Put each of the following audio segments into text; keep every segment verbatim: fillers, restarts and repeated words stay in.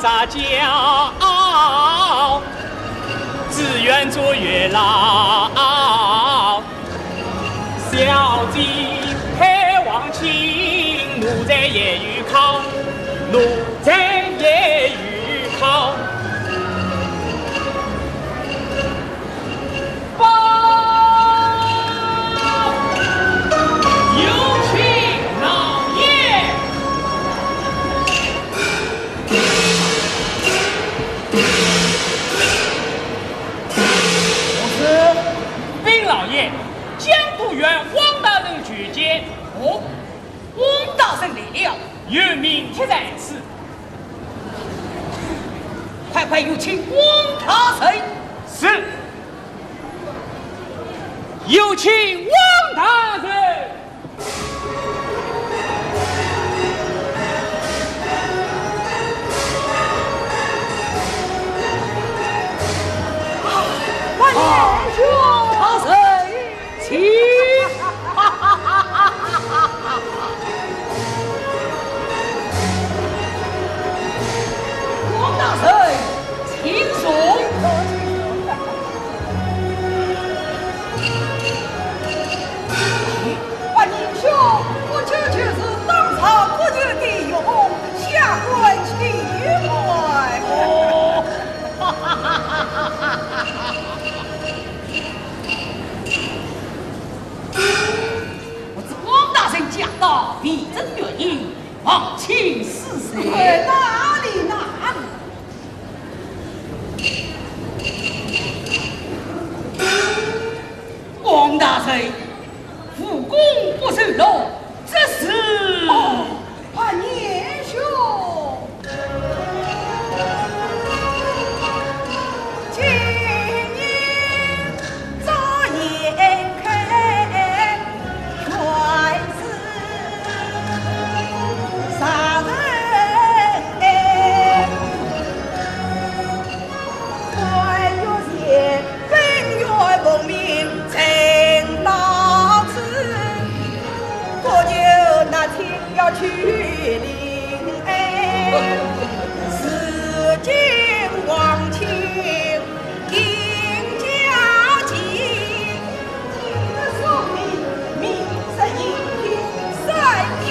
撒娇，只愿做月老。小姐盼望情，奴才也有靠，奴才也有靠。 报！有请老爷。同时，禀老爷，江都县汪大人求见。哦，汪大人来了。有名帖在此。快快有请汪大人。是。 有请汪大人。汪大人，请。汪大人，请坐。 啊，英雄，我这就是当朝国舅的岳父，下官请安。哦，哈哈哈哈哈哈！我知汪大人驾到，未曾远迎，望请恕罪。哎，哪里哪里。 汪大人，无功不受禄，这是……哦，啊，年兄。今年早已开，全是 啥人哎？官月前，本月奉命正到此，国舅那天要去临哎，如今望请 请假期。今日送你明日迎宾三天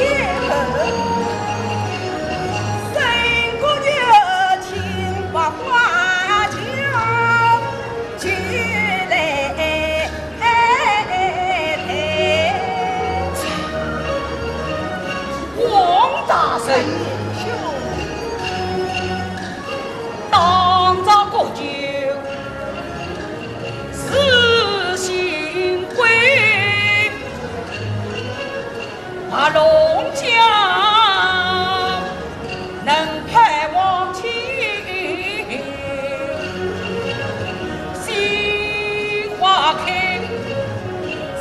后，沈国舅请把花轿举来抬。汪大人。 当朝国舅是新贵，白龙江能派王亲，心花开，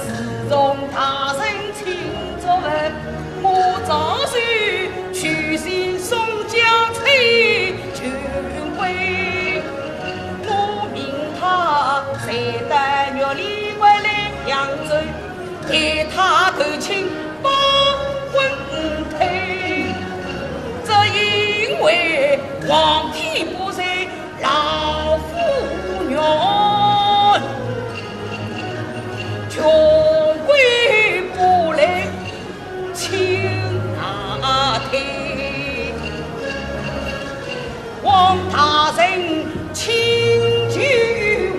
自从大人 请作文，我早就去信宋江催求婚。我命他随带玉林关来扬州，待他投亲把婚退。只因为皇帝不在 老夫人，穷鬼不来请他退。王大人请求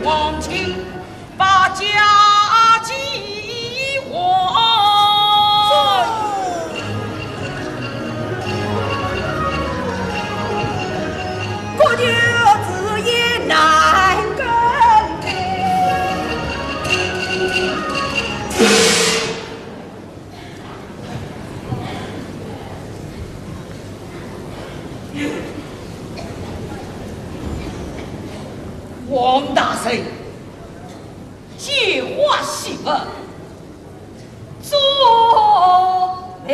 王亲 把家祭还。国舅自言难更改。王大人， 借花献佛，做媒。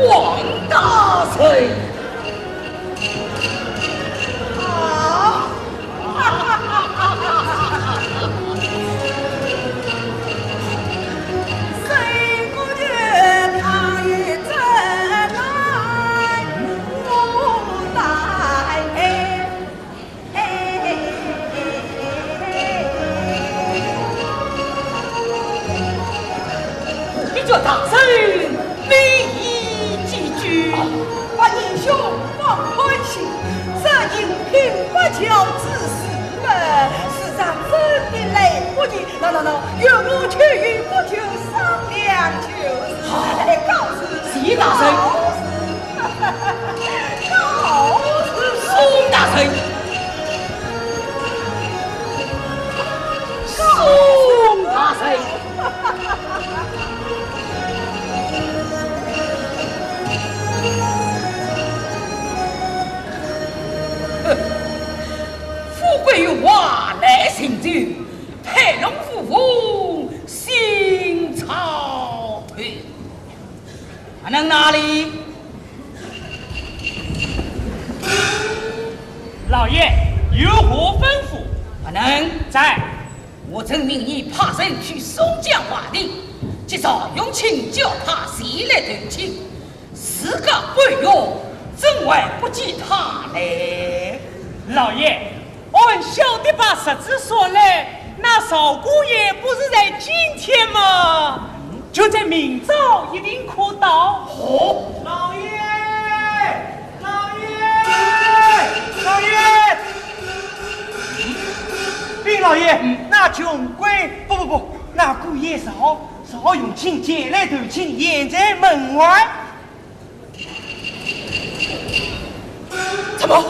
王大人。岳大人，你意几句？八年兄放宽心，这银瓶八角之事嘛，是咱真的来不及。喏喏喏，岳父去，不久商量就是。好，哎，告辞。谢大人。告辞。告辞。宋大人。宋大人。 哼，富贵荣华来成就，配龙附凤心潮退。阿能哪里？老爷，有何吩咐？阿能。在。 我曾命你派人去松江华亭，接赵永清，叫他前来投亲。时隔半月，怎还不见他来？老爷，按小的把日子算来，那赵姑爷不是在今天吗？就在明朝一定可到。哦。老爷，老爷，老爷！ 禀老爷，嗯。那穷鬼，不，不，不，那姑爷赵，赵永清前来投亲，现在门外。怎么？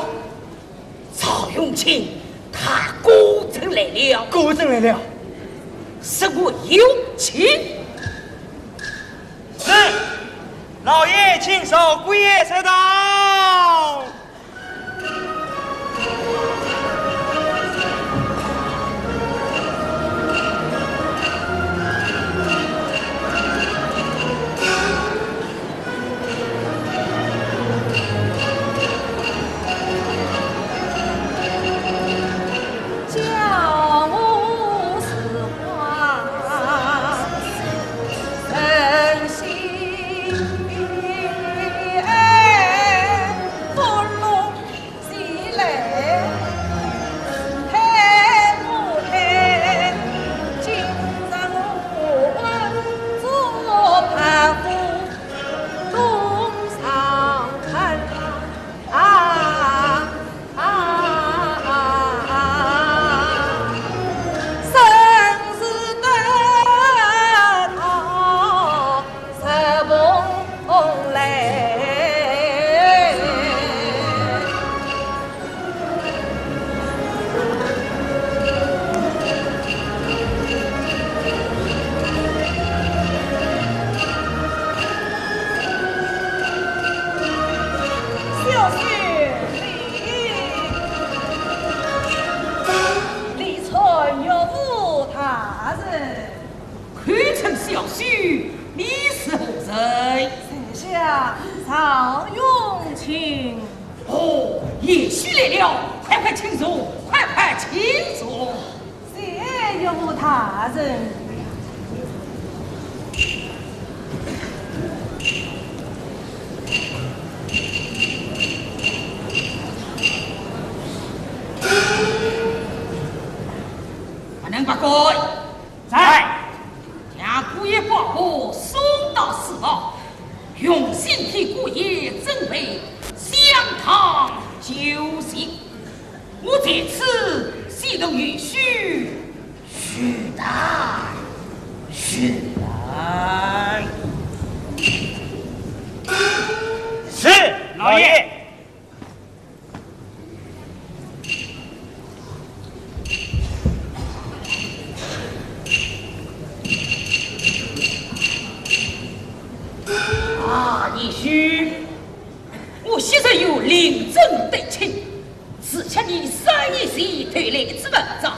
赵永清他果真来了？果真来了。是我有请。是，老爷请赵姑爷坐道。 小婿，李李传岳父大人。 口称小婿，你是何人？在下赵永清。哦，贤婿来了，快快请坐，快快请坐。谢岳父大人。阿能伯公。 在。将姑爷宝物送到书房，用心替姑爷准备香汤酒席。我在此先同贤婿叙谈，叙谈。是，老爷。 啊，贤婿，我昔日与令尊定亲，只吃你三年前偷来之文章，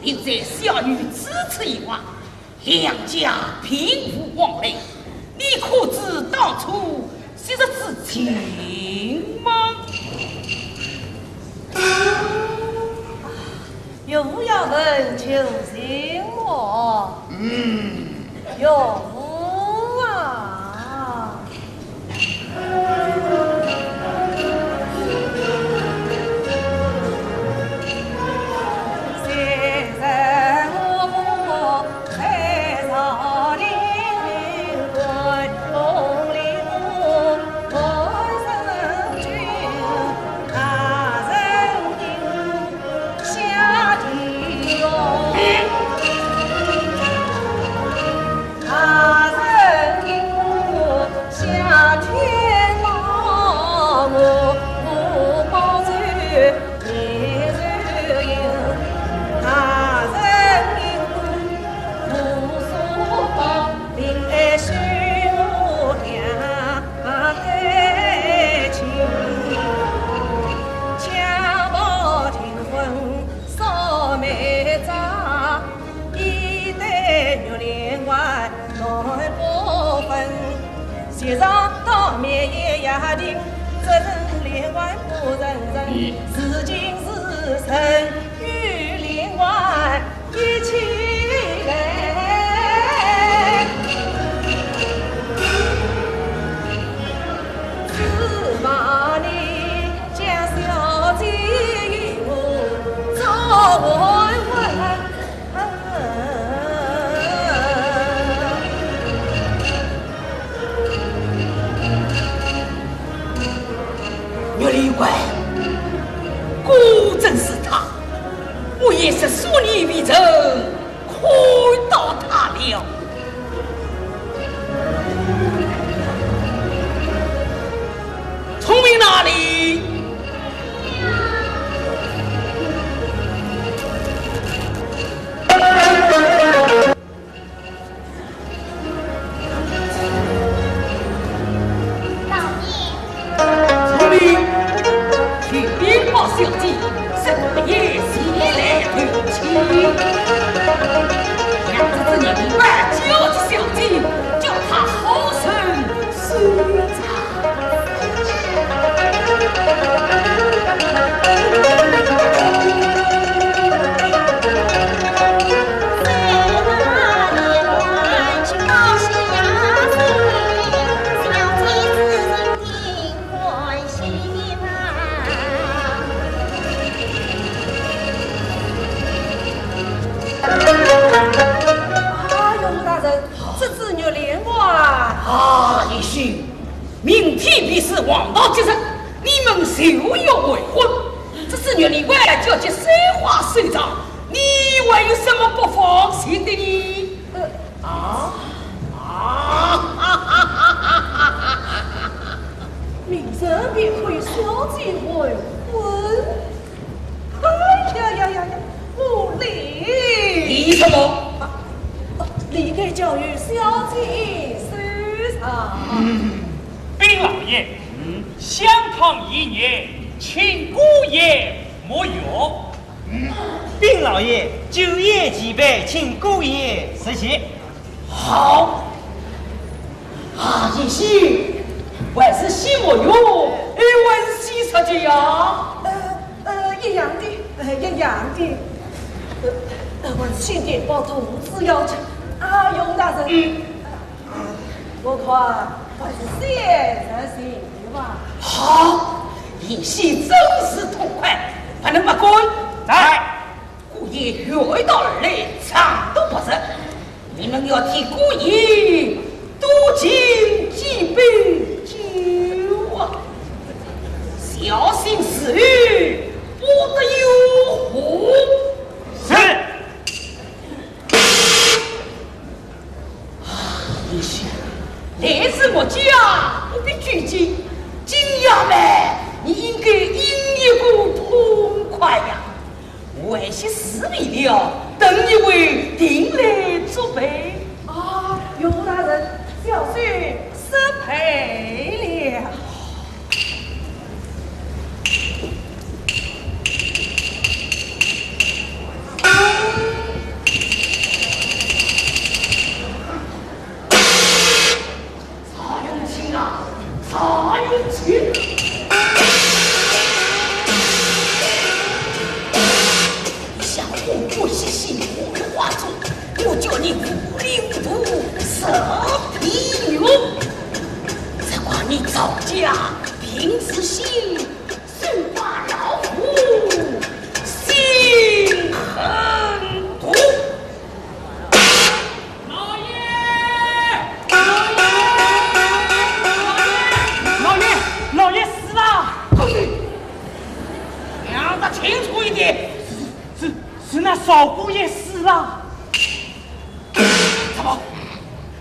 留在小女只此一画。 两家并无往来，你可知当初昔日之情吗？岳父要问旧情么？嗯。岳父啊。一上当面也要定，这人连环不认人，你是情是神，与连环一起来。只望你将小姐与我做回婚。 玉连环，果真是他，我也是数年未曾看到他了。聪明哪里？ 老爷。聪明，去禀报小姐，说我们也前来投亲，让这只玉连环交给小姐，叫她好生收场。 啊，岳母大人，这只玉连环。啊，贤婿，明天便是黄道吉日，你们就要完婚，这只玉连环交给三花收场，你还有什么不放心的呢？呃，啊？啊？明日便可与小姐完婚？ 哎呀呀呀呀，无礼！礼什么？啊，哦，理该交与小姐收场。嗯，禀老爷，嗯，香堂已热，请姑爷沐浴。嗯，禀老爷，酒宴齐备，请姑爷食席。好。 啊，贤婿，还是先沐浴，还是先食酒呀？呃，呃，一样的，呃，一样的。呃，呃，我是先点包肚子要紧。啊，岳母大人，嗯。呃，我看还是先食酒吧。好，贤婿真是痛快，不能不干。在。 姑爷远道而来，长途跋涉，你们要替姑爷多敬几杯酒啊！小心日后不得有祸。是。啊，贤婿，来至我家，不必拘谨。今夜嘛，你应该饮一个痛快呀。 晚些时未了，等一会定来作陪。啊，岳父大人，小婿失陪了。 曹永清啊，曹永清！你想混过西西湖的花种，我叫你糊里糊涂十皮肉。只怪你赵家凭子心， 手把老虎心狠毒。老爷，老爷，老爷，老爷死了！讲得清楚一点。是，是，是那少姑爷死了。什么？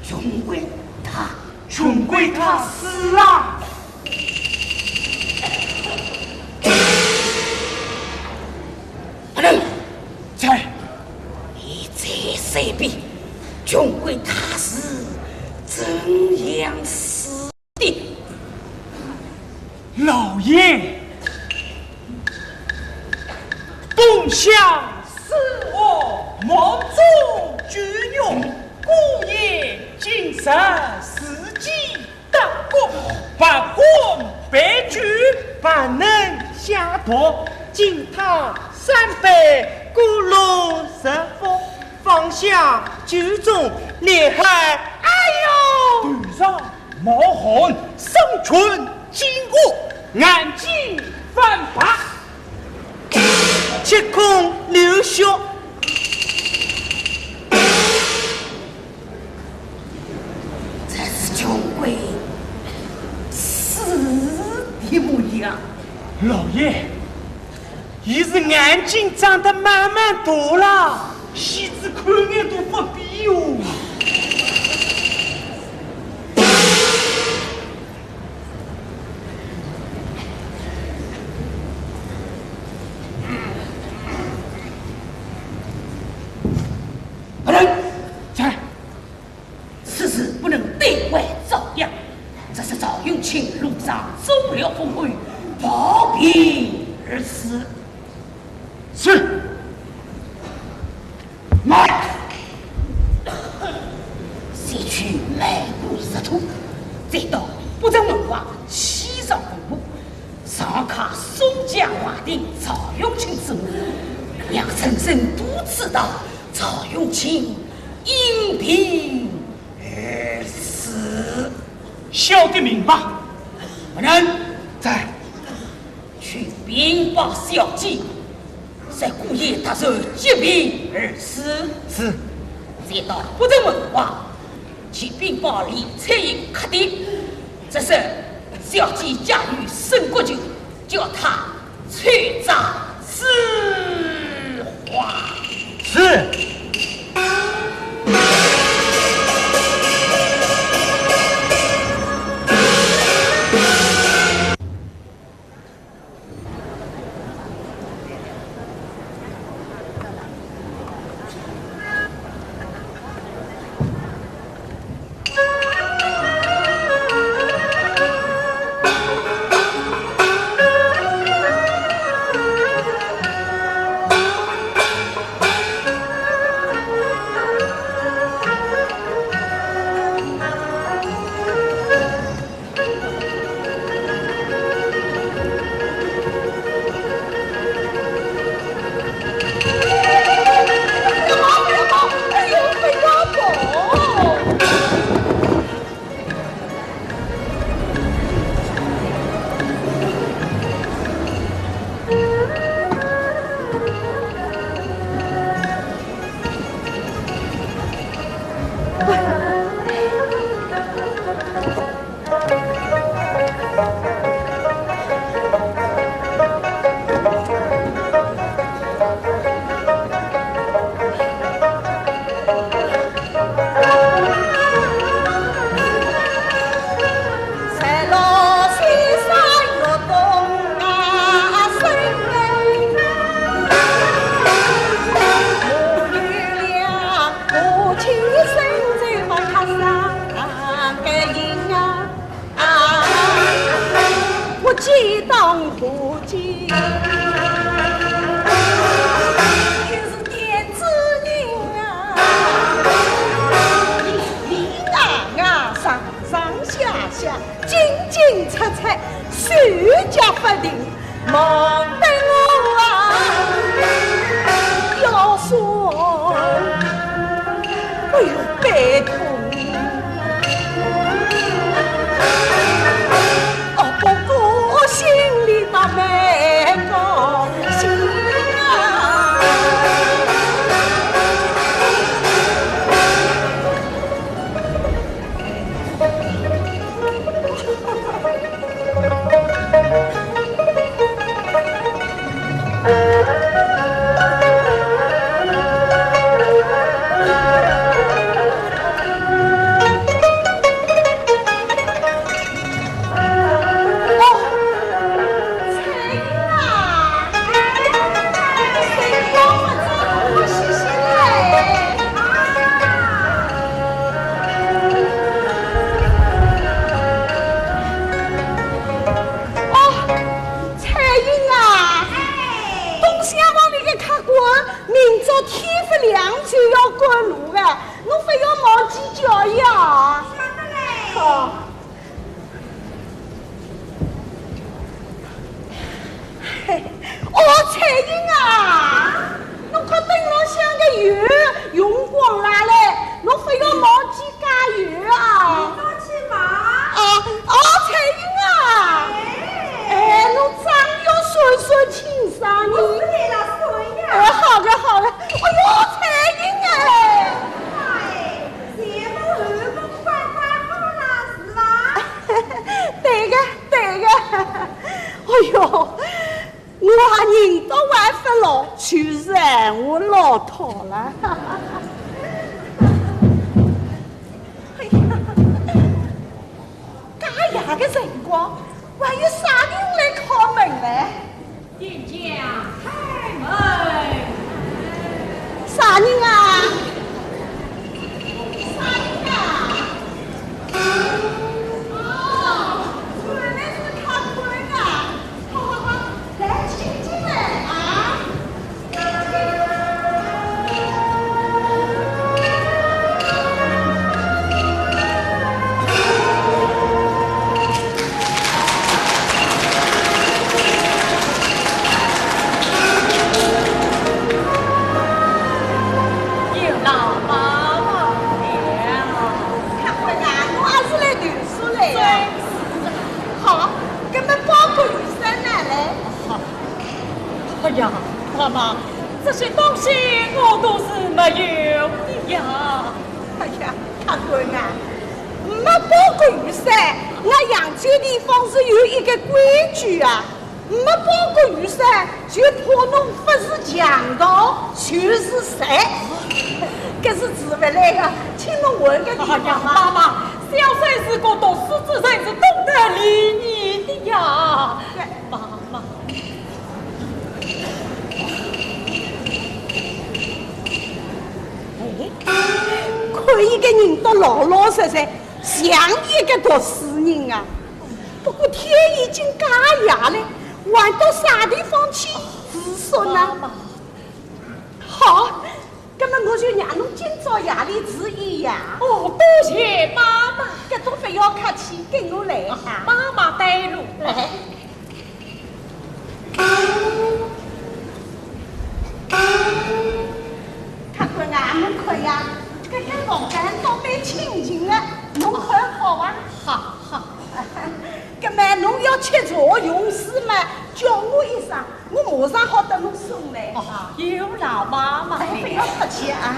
穷鬼他，穷鬼他死了？ 阿能，在。你再说一遍，穷鬼他是怎样死的？老爷，东乡四屋，梦中巨龙，姑爷今日自己 到万能香毒，敬他三杯，鼓励十福，放下酒盅，你还哎呦！头上冒汗，身穿金甲，眼睛翻白，七孔流血。 这是穷鬼死的模样。老爷，伊是眼睛长得慢慢大了，戏子看眼都不必哟。 不能！在。此事不能对外张扬，这是赵永清路上走了风雨，暴病而死。是。慢！先去买布入土，再到北城门外，漆上粉末， 上刻宋江、华亭、赵永清之墓，让人人都知道赵永清因病而死。小的明白。不能。在。去禀报小姐，说姑爷突然急病而死。是。再到北城门外， 去禀报李翠英客店，这是小姐家有生骨酒，叫她抽扎止滑。是。啊，我既当无忌，也是点子人啊，里里外外，上上下下，进进出出，手脚不停。 忙得我啊，腰酸，哎呦，背痛。哦，不过心里倒蛮高兴啊。哦，彩云啊，哎。东厢房里个客官，明朝天不亮就要赶路了，侬不要忘记叫伊啊。晓得嘞。好。哟，我还认得还勿牢，就是闲话老套了。哎呀，介夜个辰光，还有啥人来敲门呢？店家开门。啥人啊？啥人啊？哦，原来是客官啊！好好好，来，请进来啊！ 有劳妈妈了。客官啊，我也是来投诉来的。真是的。好，那么包括雨伞拿来。哎呀，妈妈，这些东西我都是没有的呀。哎呀，客官啊，没包括雨伞，俺扬州地方是有一个规矩啊。 没包过雨伞，就怕侬勿是强盗，就是贼。搿是治勿来个，请侬换个地方吧。哎呀，妈妈，小生是个读书之人，是懂得礼仪的呀。对。妈妈。哎，看伊个人倒老老实实，像一个读书人啊。 不过天已经介夜了，还到啥地方去住宿呢？妈妈。好，那么我就让侬今朝夜里住一夜。哦，多谢妈妈。搿种勿要客气，跟我来啊。妈妈带路。来。客官啊，侬看呀，搿间房间倒蛮清静的，侬看好伐？好，好。 搿么侬要吃茶用水嘛，叫我一声，我马上好搭侬送来。哦，有劳妈妈。哎，勿要客气啊。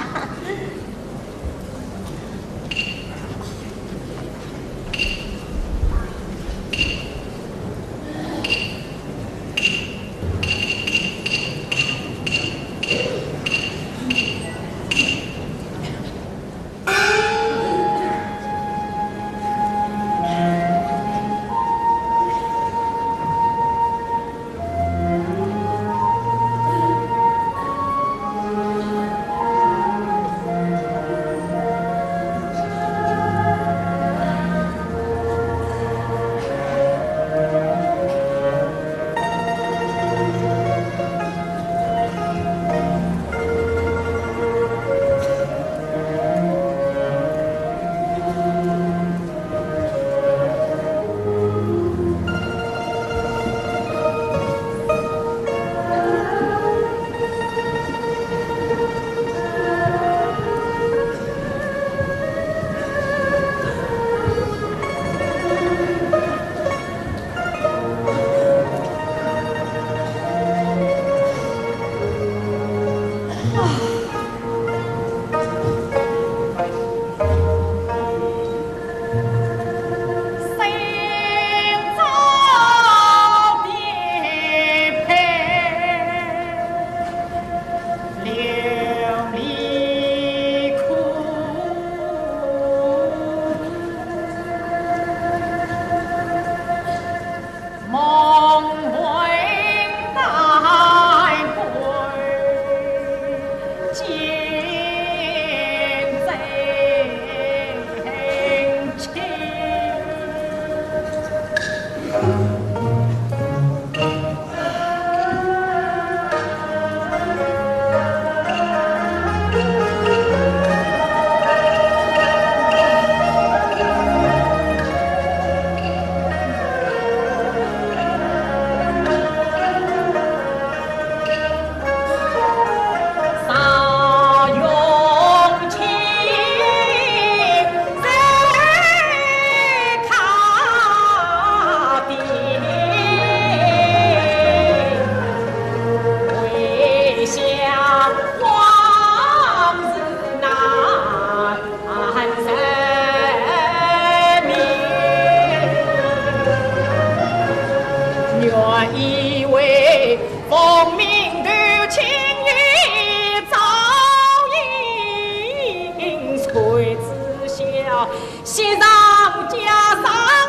家生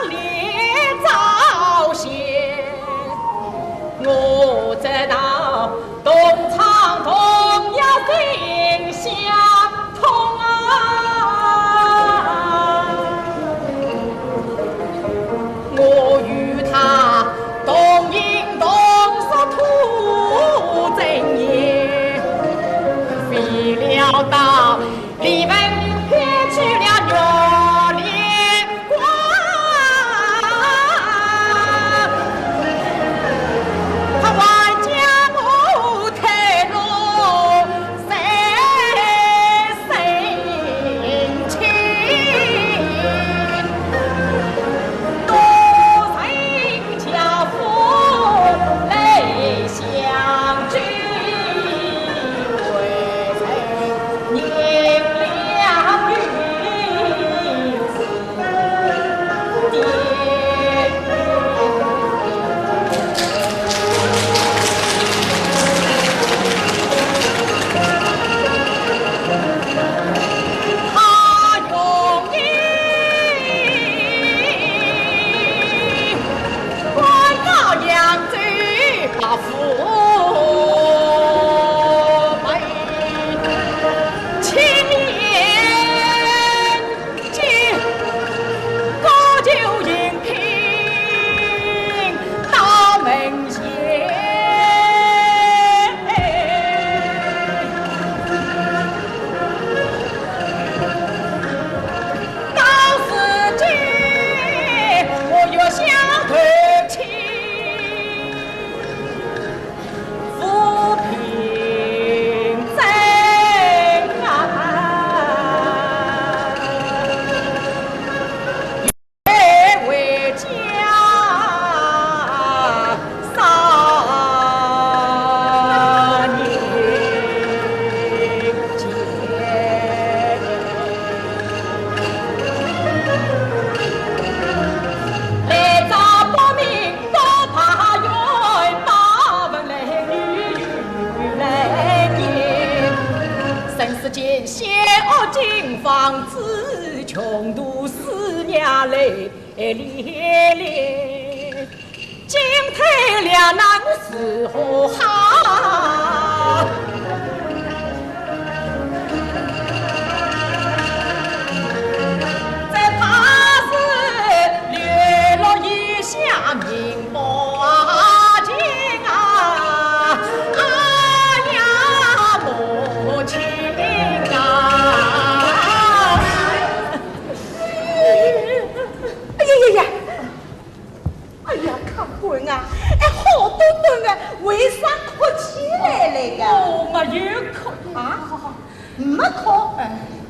理早些，我知道东厂同样心相通啊。我与他同饮同食吐真言，未料到 李文撇去了月亮光，他还将我推落水深情，多情 哎呀呀呀！哎呀，客官啊，哎，好端端的，为啥哭起来了呀？我没有哭啊。没哭？哎。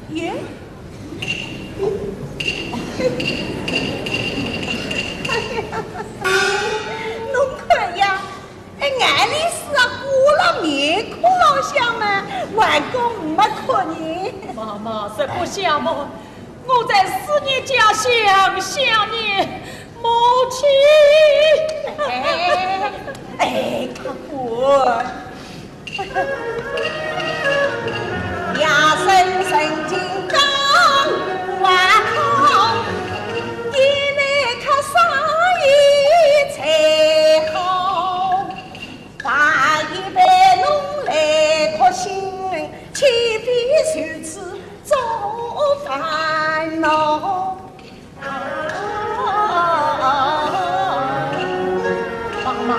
耶？哎呀，侬看呀， 哎，眼泪水啊，挂了面孔浪向嘛，还讲没哭呢。妈妈，实不相瞒，我在思念家乡，想念母亲。哎，哎，客官。夜深人静更惶恐，夜里客声也最好。 把一杯浓来托醒，岂非如此作烦恼？妈妈，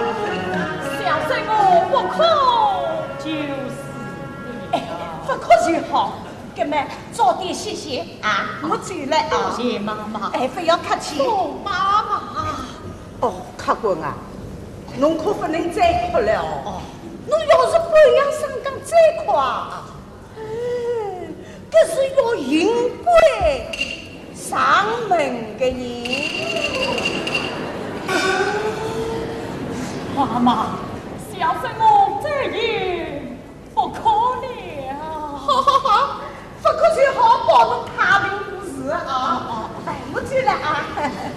小生我不哭就是了。哎，不哭就好。搿么早点歇歇啊，我走了啊。多谢妈妈。哎，不要客气。哦，妈妈。 哦，客官啊，侬可不能再哭了哦。哦，侬要是半夜三更再哭啊，哎，搿是要刑跪上门的呢。妈妈，小生我再也 不哭了。好好好，不哭就好，保侬太平无事啊。哎，我走了啊。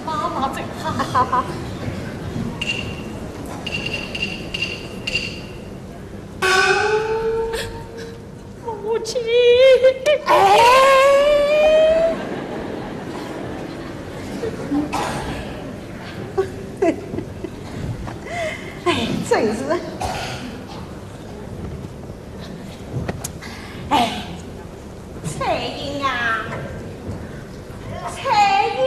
妈妈走。好好好。母亲。哎。哎，真是。哎，翠云啊，翠云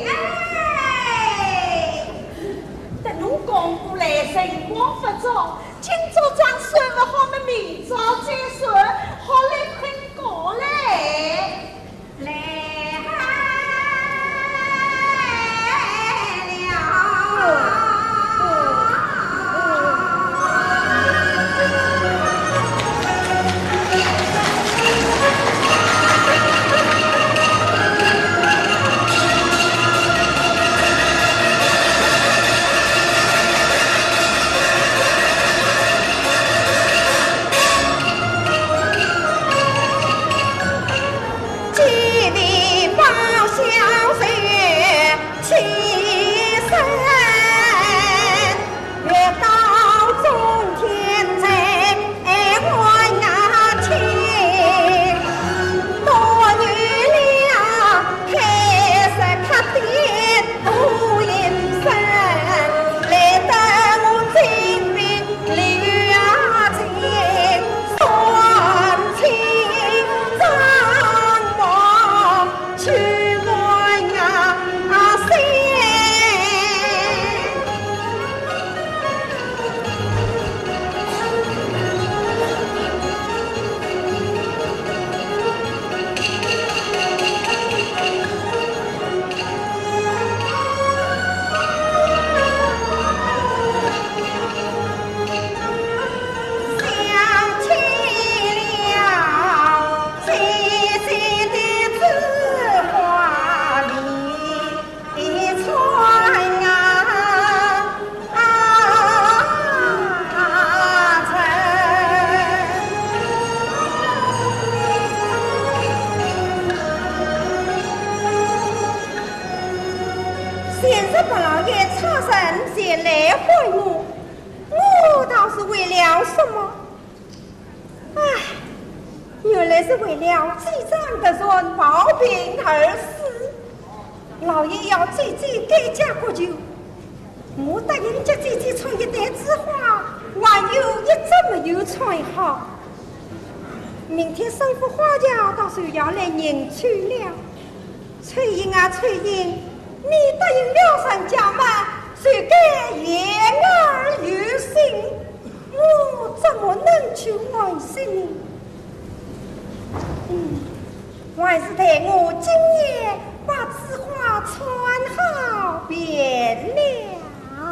哎，哎，等侬讲过来辰光不早，今朝账算不好么，明朝再算，好来困觉嘞。 来了。前日白老爷差人前来会我，我道是为了什么？唉，原来是为了记账的人暴病而死。老爷要姐姐改嫁国舅，我答应叫姐姐穿一对珠花，还有一只没有穿好。明天生福花轿倒是要来迎娶了。 翠云啊，翠云，你答应了人家嘛，就该言而有信，我怎么能去违信呢？嗯，还是待我今夜把珠花穿好便了。 哎，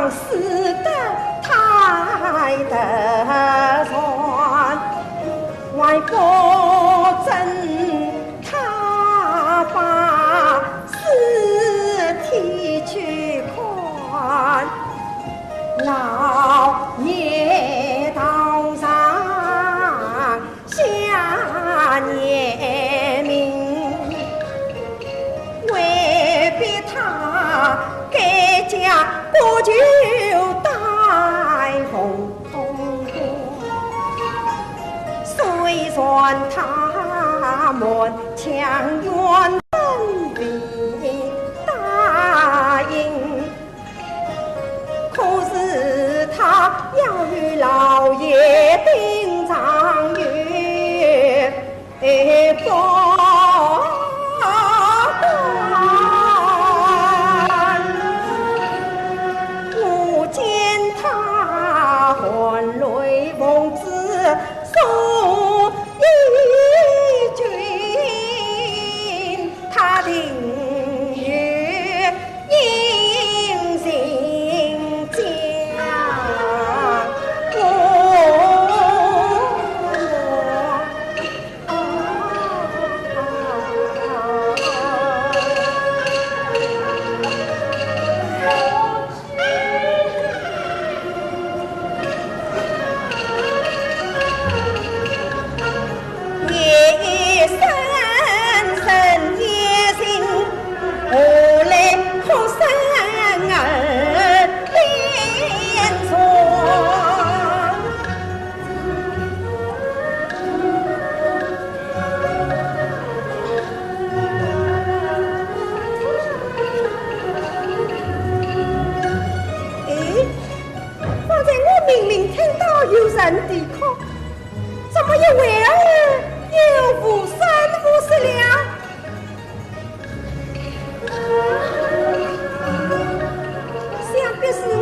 死得太突然，还不准他把尸体去看。老爷堂上下年明，为逼他改嫁过去带红包，虽然他们强颜未答应， 可是他要与老爷定状元，哎，不管。我见他含泪奉旨送一军，他定有 隐形家。夜深深夜静，何来哭声儿连串？哎， 方才我明明听到有人啼哭，怎么一会儿又无声无息了？想必是我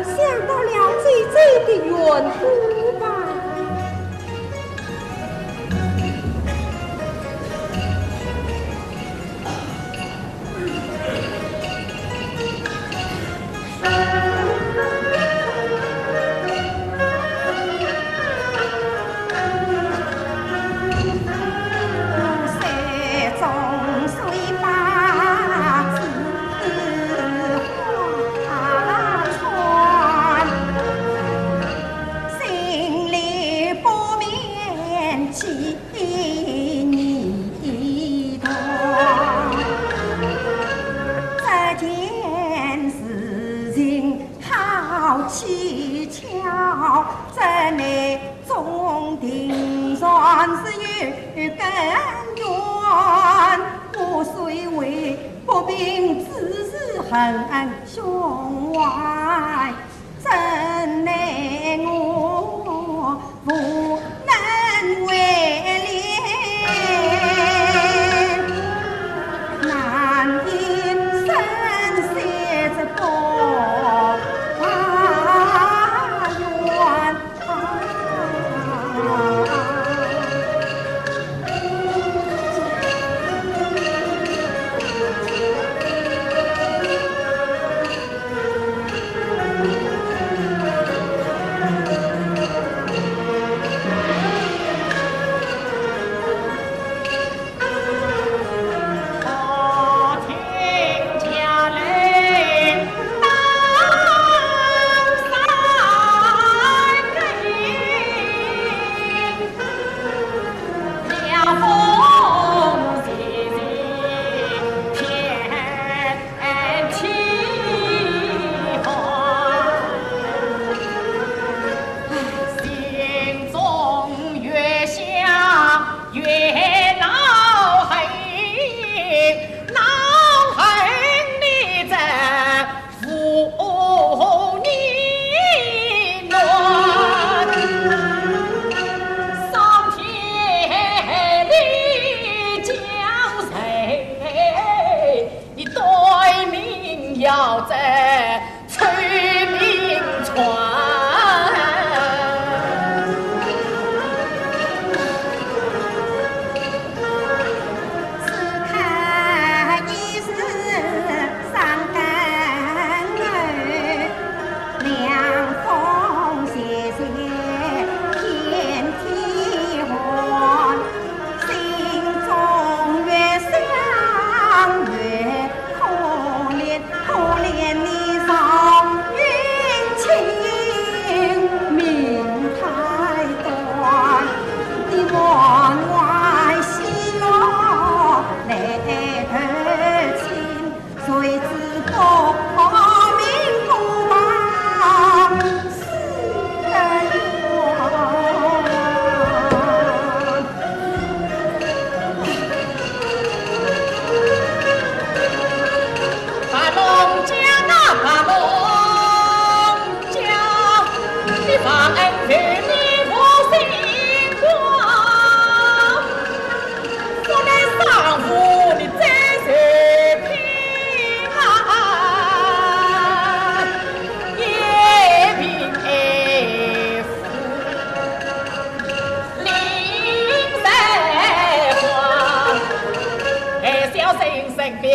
想到了姐姐的缘故吧。 这件事情好蹊跷，这内中定然是有根源。我虽为不平之事很胸怀， 怎奈我无能为力，难以伸手这个法院。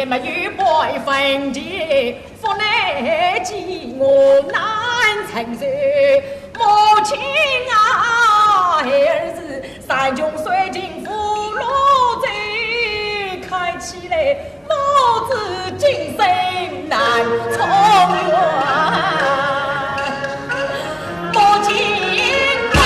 没有半分的，不能给我难承受。母亲啊，孩儿是山穷水尽无路走，看起来母子今生难重圆。母亲啊，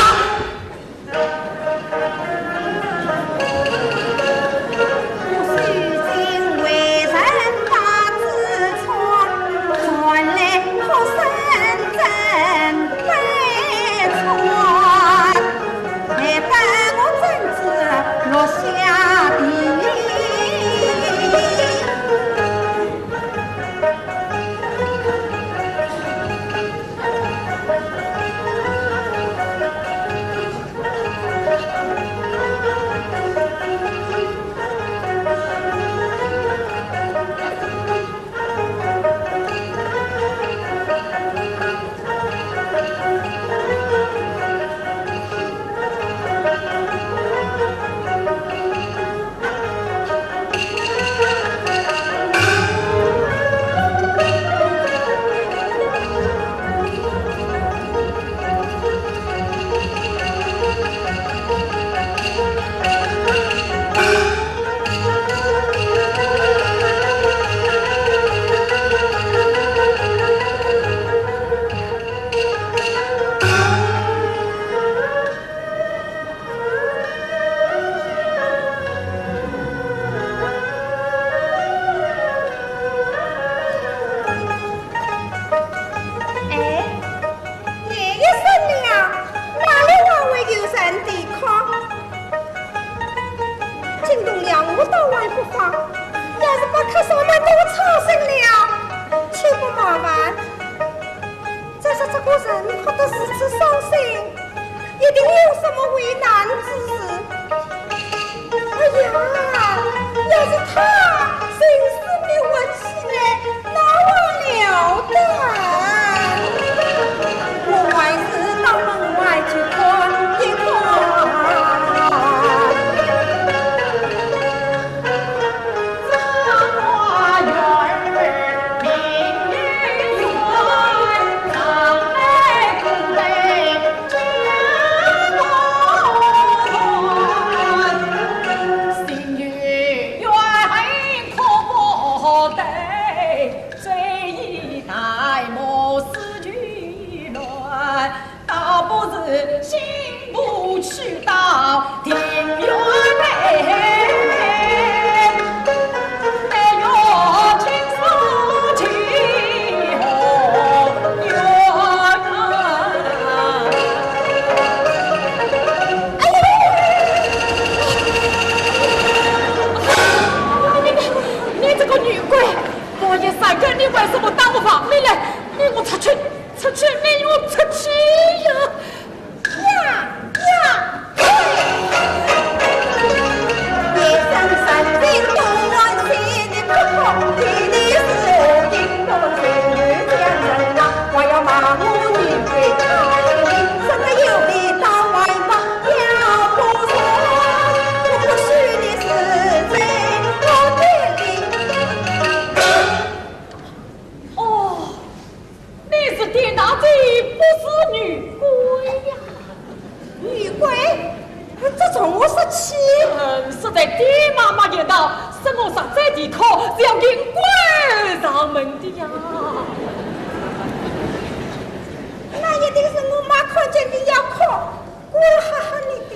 哎， 年也深了，哪里还会有人抵抗？惊动了我倒还不妨，要是把客舍们都吵醒了，岂不麻烦？再说这个人哭得如此伤心，一定有什么为难之事。 哎呀，要是他心思没稳起来，那还了得？我还是到门外去看一看。 你这个女鬼，半夜三更你为什么到我房里来？你给我出去，出去，你给我出去呀！ 呀呀！哦， 你是电脑子，不是女鬼呀。女鬼？这从何说起？嗯，是在爹妈妈一道，说我实在抵抗，是要引鬼上门的呀。那一定是我妈看见你要哭，故而吓吓你的。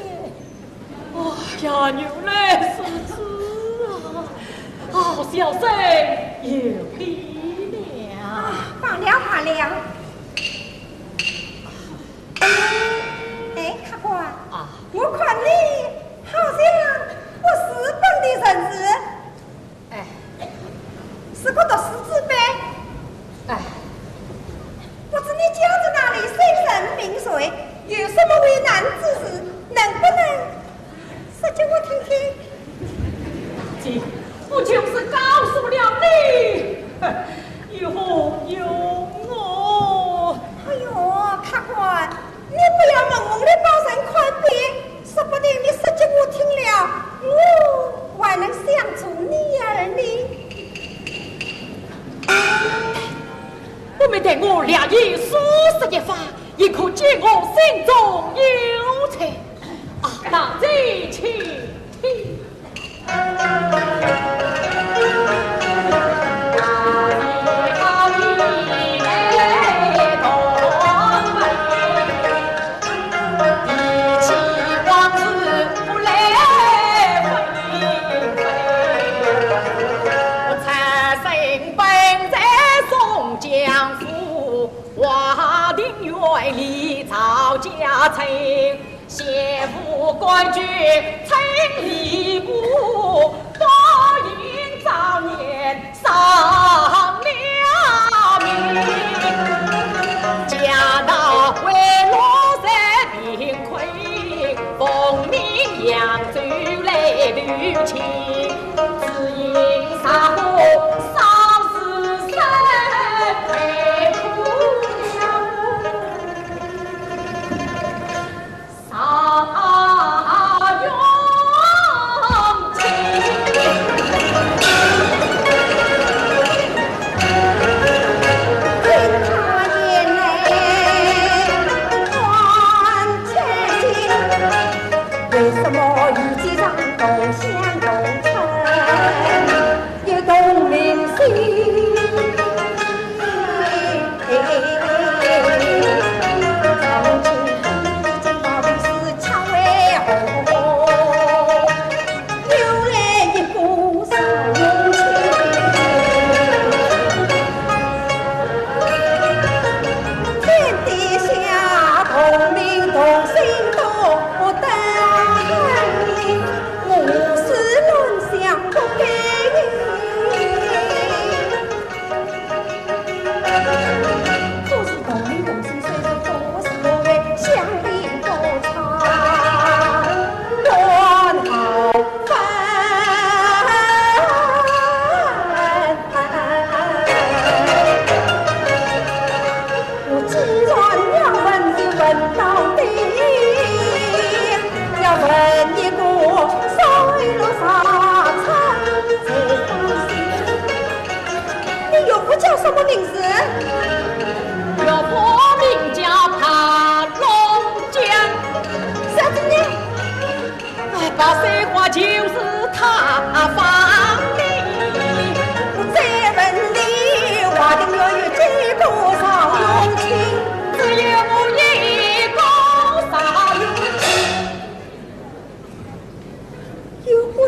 哦呀，原来如此啊！哦，小生有礼了。罢了，罢了。哎，客官，啊。我看你好像不是本地人士。 哎。是个读书之辈。哎。不知你家住哪里，姓甚名谁，有什么为难之事，能不能说给我听听？这不就是告诉了你，有何用哦？哎呦，客官， 你不要蒙蒙的把人看扁，说不定你说给我听了，我还能相助你儿呢。一番，也可解我心中忧愁。啊，大姐请听。 你岳父叫什么名字？岳父名叫潘龙江。小姐呢？ 哎，把水花就是他放的。我再问你，华亭月有几个赵永清？只有我一个赵永清。有鬼！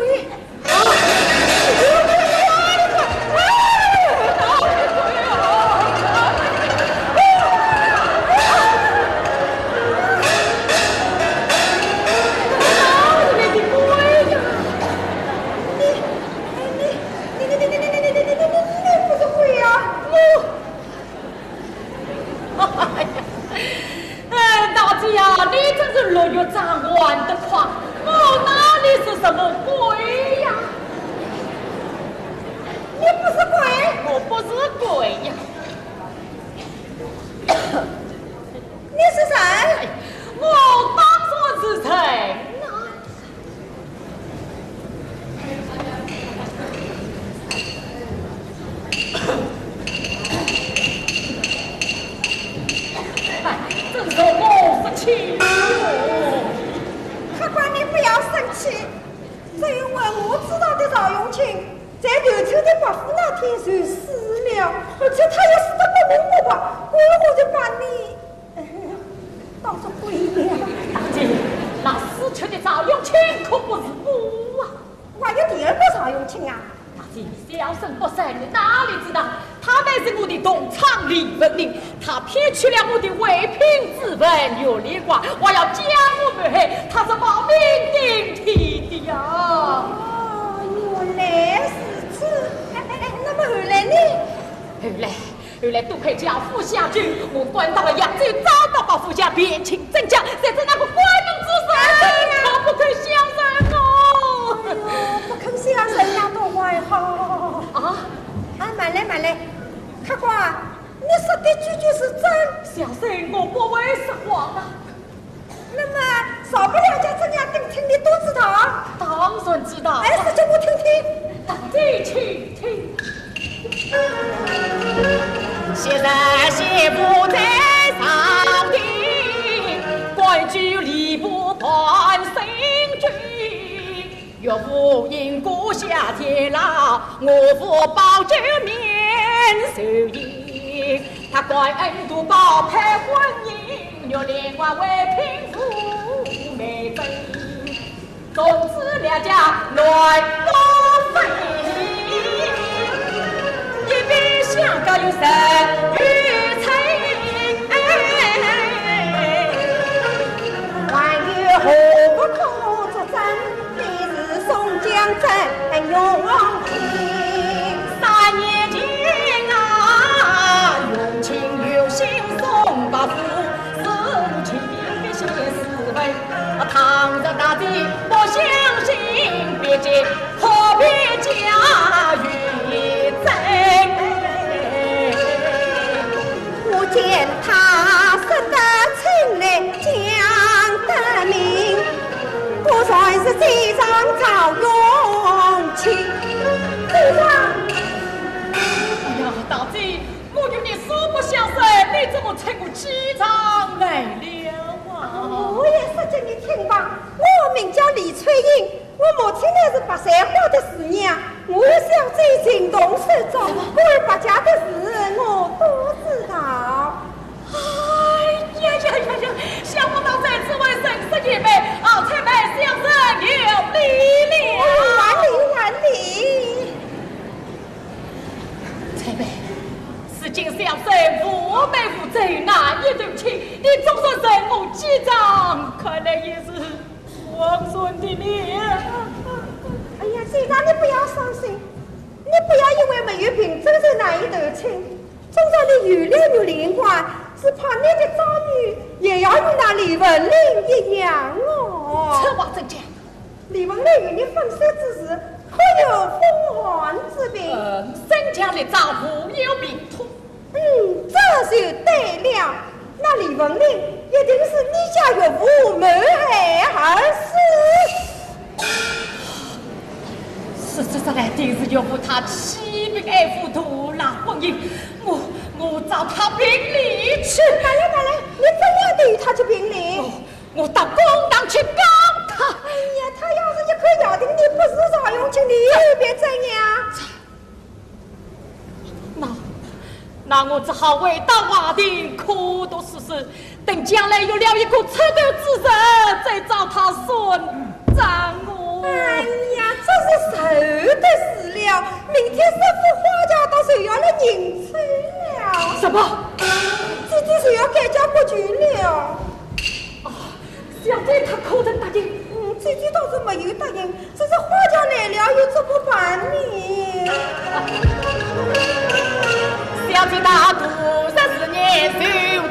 哎，大姐呀，你真是落玉掌还得快，我哪里是什么鬼呀？你不是鬼？我不是鬼呀。你是谁？我当然是人呐。 哎，真是我不清楚。客官，你不要生气，只因为我知道的赵永清，在刘秋的伯父那天就死了，而且他也死得不明不白，为何就把你 当作鬼呀。大姐，那死去的赵永清可不是我啊。还有第二个赵永清啊？大姐，小生不才，你哪里知道？他乃是我的同窗李文林，他骗取了我的唯品之文《月里花》，还要将我谋害，他是亡命顶替的呀。哦，原来如此。哎，哎，哎，那么后来呢？后来， 后来多亏家父相救，我赶到了扬州，找到伯父家，辨清真假，谁知那个关东之人，他不肯相认哦。哎呦，不肯相认那倒还好。啊？哎，慢来，慢来，客官，你说的句句是真。小生我不会说谎啊。 那么，少不了家怎样定亲，你都知道？当然知道。哎，说给我听听。大姐请听。昔日媳妇在上岳父因故下天牢，岳父保救免受刑。他感恩图报配婚姻，玉莲花为聘妇美珍。从此两家难不分，一边相告有神有情。还有何不可作证？ 你是宋江真冤枉情。三年前啊，用情用心送把夫，是无情的现世人。倘若大姐不相信，别解可别假与真。我见他说得清来讲得明。 果然是奸商赵永清。奸商！哎呀，大姐，我与你素不相识，你怎么称我奸商来了啊？我也说给你听吧，我名叫李翠英，我母亲乃是白山花的师娘，我与小姐情同手足，故而白家的事我都知道。 哎呀呀呀呀！想不到在此为人师姐妹，啊，才妹相认有礼了。还礼，还礼。才妹，如今小生无媒无证，难以投亲，你总算认我奸商，看来也是枉然的了。哎呀，奸商，你不要伤心，你不要因为没有凭证就难以投亲。 纵然你有了玉莲花，只怕你的遭遇也要与那李文林一样哦。此话怎讲？李文林与你分手之时，可有风寒之病？嗯，身强力壮，无有病痛。嗯，这就对了。那李文林一定是你家岳父谋害而死。 是，这，这来定是岳父他欺骗爱父，图赖婚姻。我，我找他评理去。慢来，慢来，你怎样对他去评理？我，我到公堂去告他。哎呀，他要是一口咬定你不是赵永清，你又便怎样？ 那，那我只好回到华亭，苦读诗书，等将来有了一个出头之日，再找他算账哦。哎呀，这是愁的事了。明天师傅花轿到，就要来迎亲了。什么？姐姐就要改嫁过去了。啊，小姐她可曾答应？嗯，姐姐倒是没有答应，只是花轿来了又怎么办呢？小姐她度日思夜愁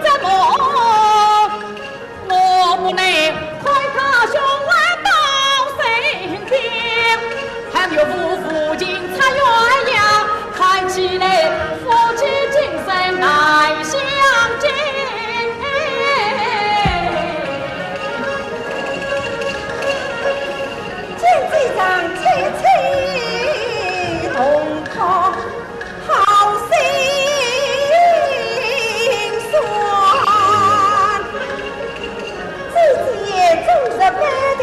折磨，我不能看她胸怀到身边，还有夫妇情长鸳鸯，看起来夫妻今生难相见。 见这张凄凄痛痛好心酸，姐姐也终日悲的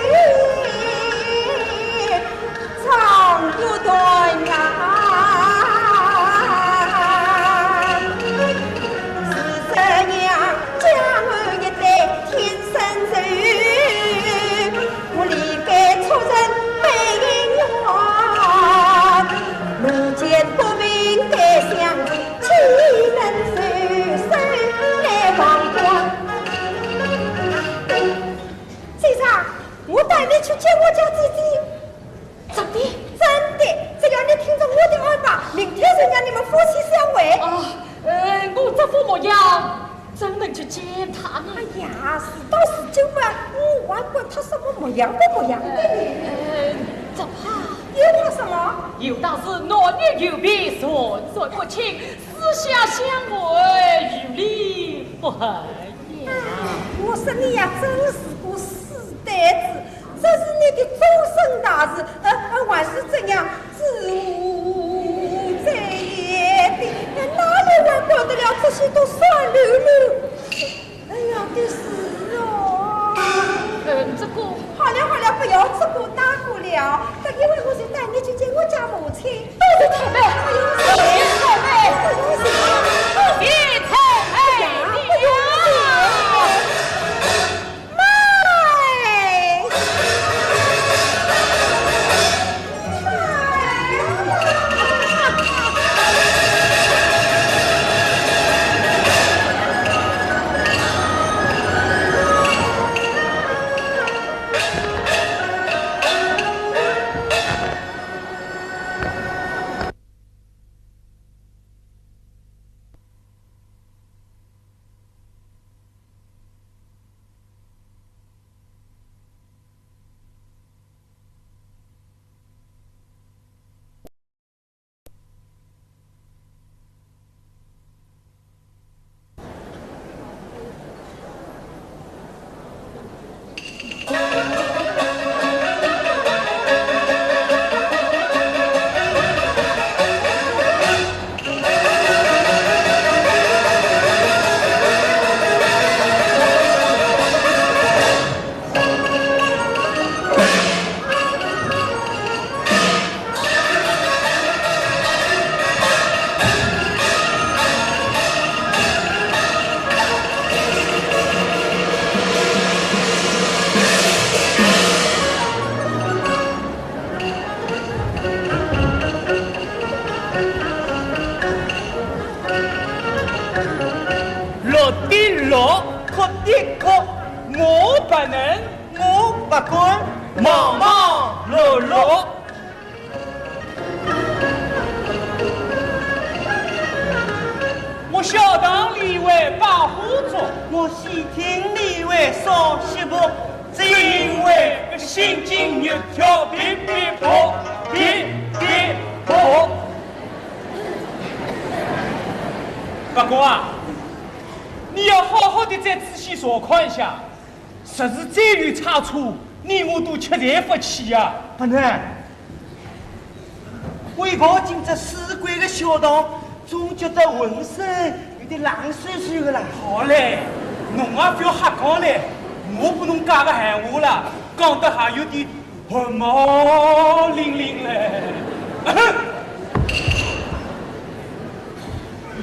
唱不断啊。是这样，家门一对天生愁。 我理该出身美人园，路见不平该相助，岂能袖手来旁观？姐姐，我带你去见我家姐姐。真的？真的，只要你听从我的安排，明天就让你们夫妻相会。啊，呃，我这副模样， 怎能去见她呢？哎呀，事到如今嘛，我还管她什么模样不模样的呢？呃，只怕……又怕什么？有道是男女有别，人算不清，私下相会，于理不合呀。哎，我说你呀，真是个死呆子。 这是你的终身大事，呃，呃，还是怎样？子无罪也的，哪里还管得了这些都酸溜溜？哎呀，的事哦。呃，这个。好了好了，不要这个那个了。等一会我就带你去见我家母亲。多谢太妹，多谢太妹，多谢太妹，多谢太妹。哎呀，不用谢。 乐的乐，哭的哭，我不能，我不管，忙忙碌碌。我小堂里为把火烛，我西厅里为烧锡箔，只因为个心惊肉跳，噼噼啪，噼噼啪。 伯公啊，你要好好的再仔细查看一下，若是再有差错，你我都吃罪不起呀。不能，为何今朝四个个小堂，总觉得浑身有点冷飕飕的啦。好嘞，侬也不要瞎讲嘞，我不能讲个闲话啦，讲得还有点汗毛凛凛嘞。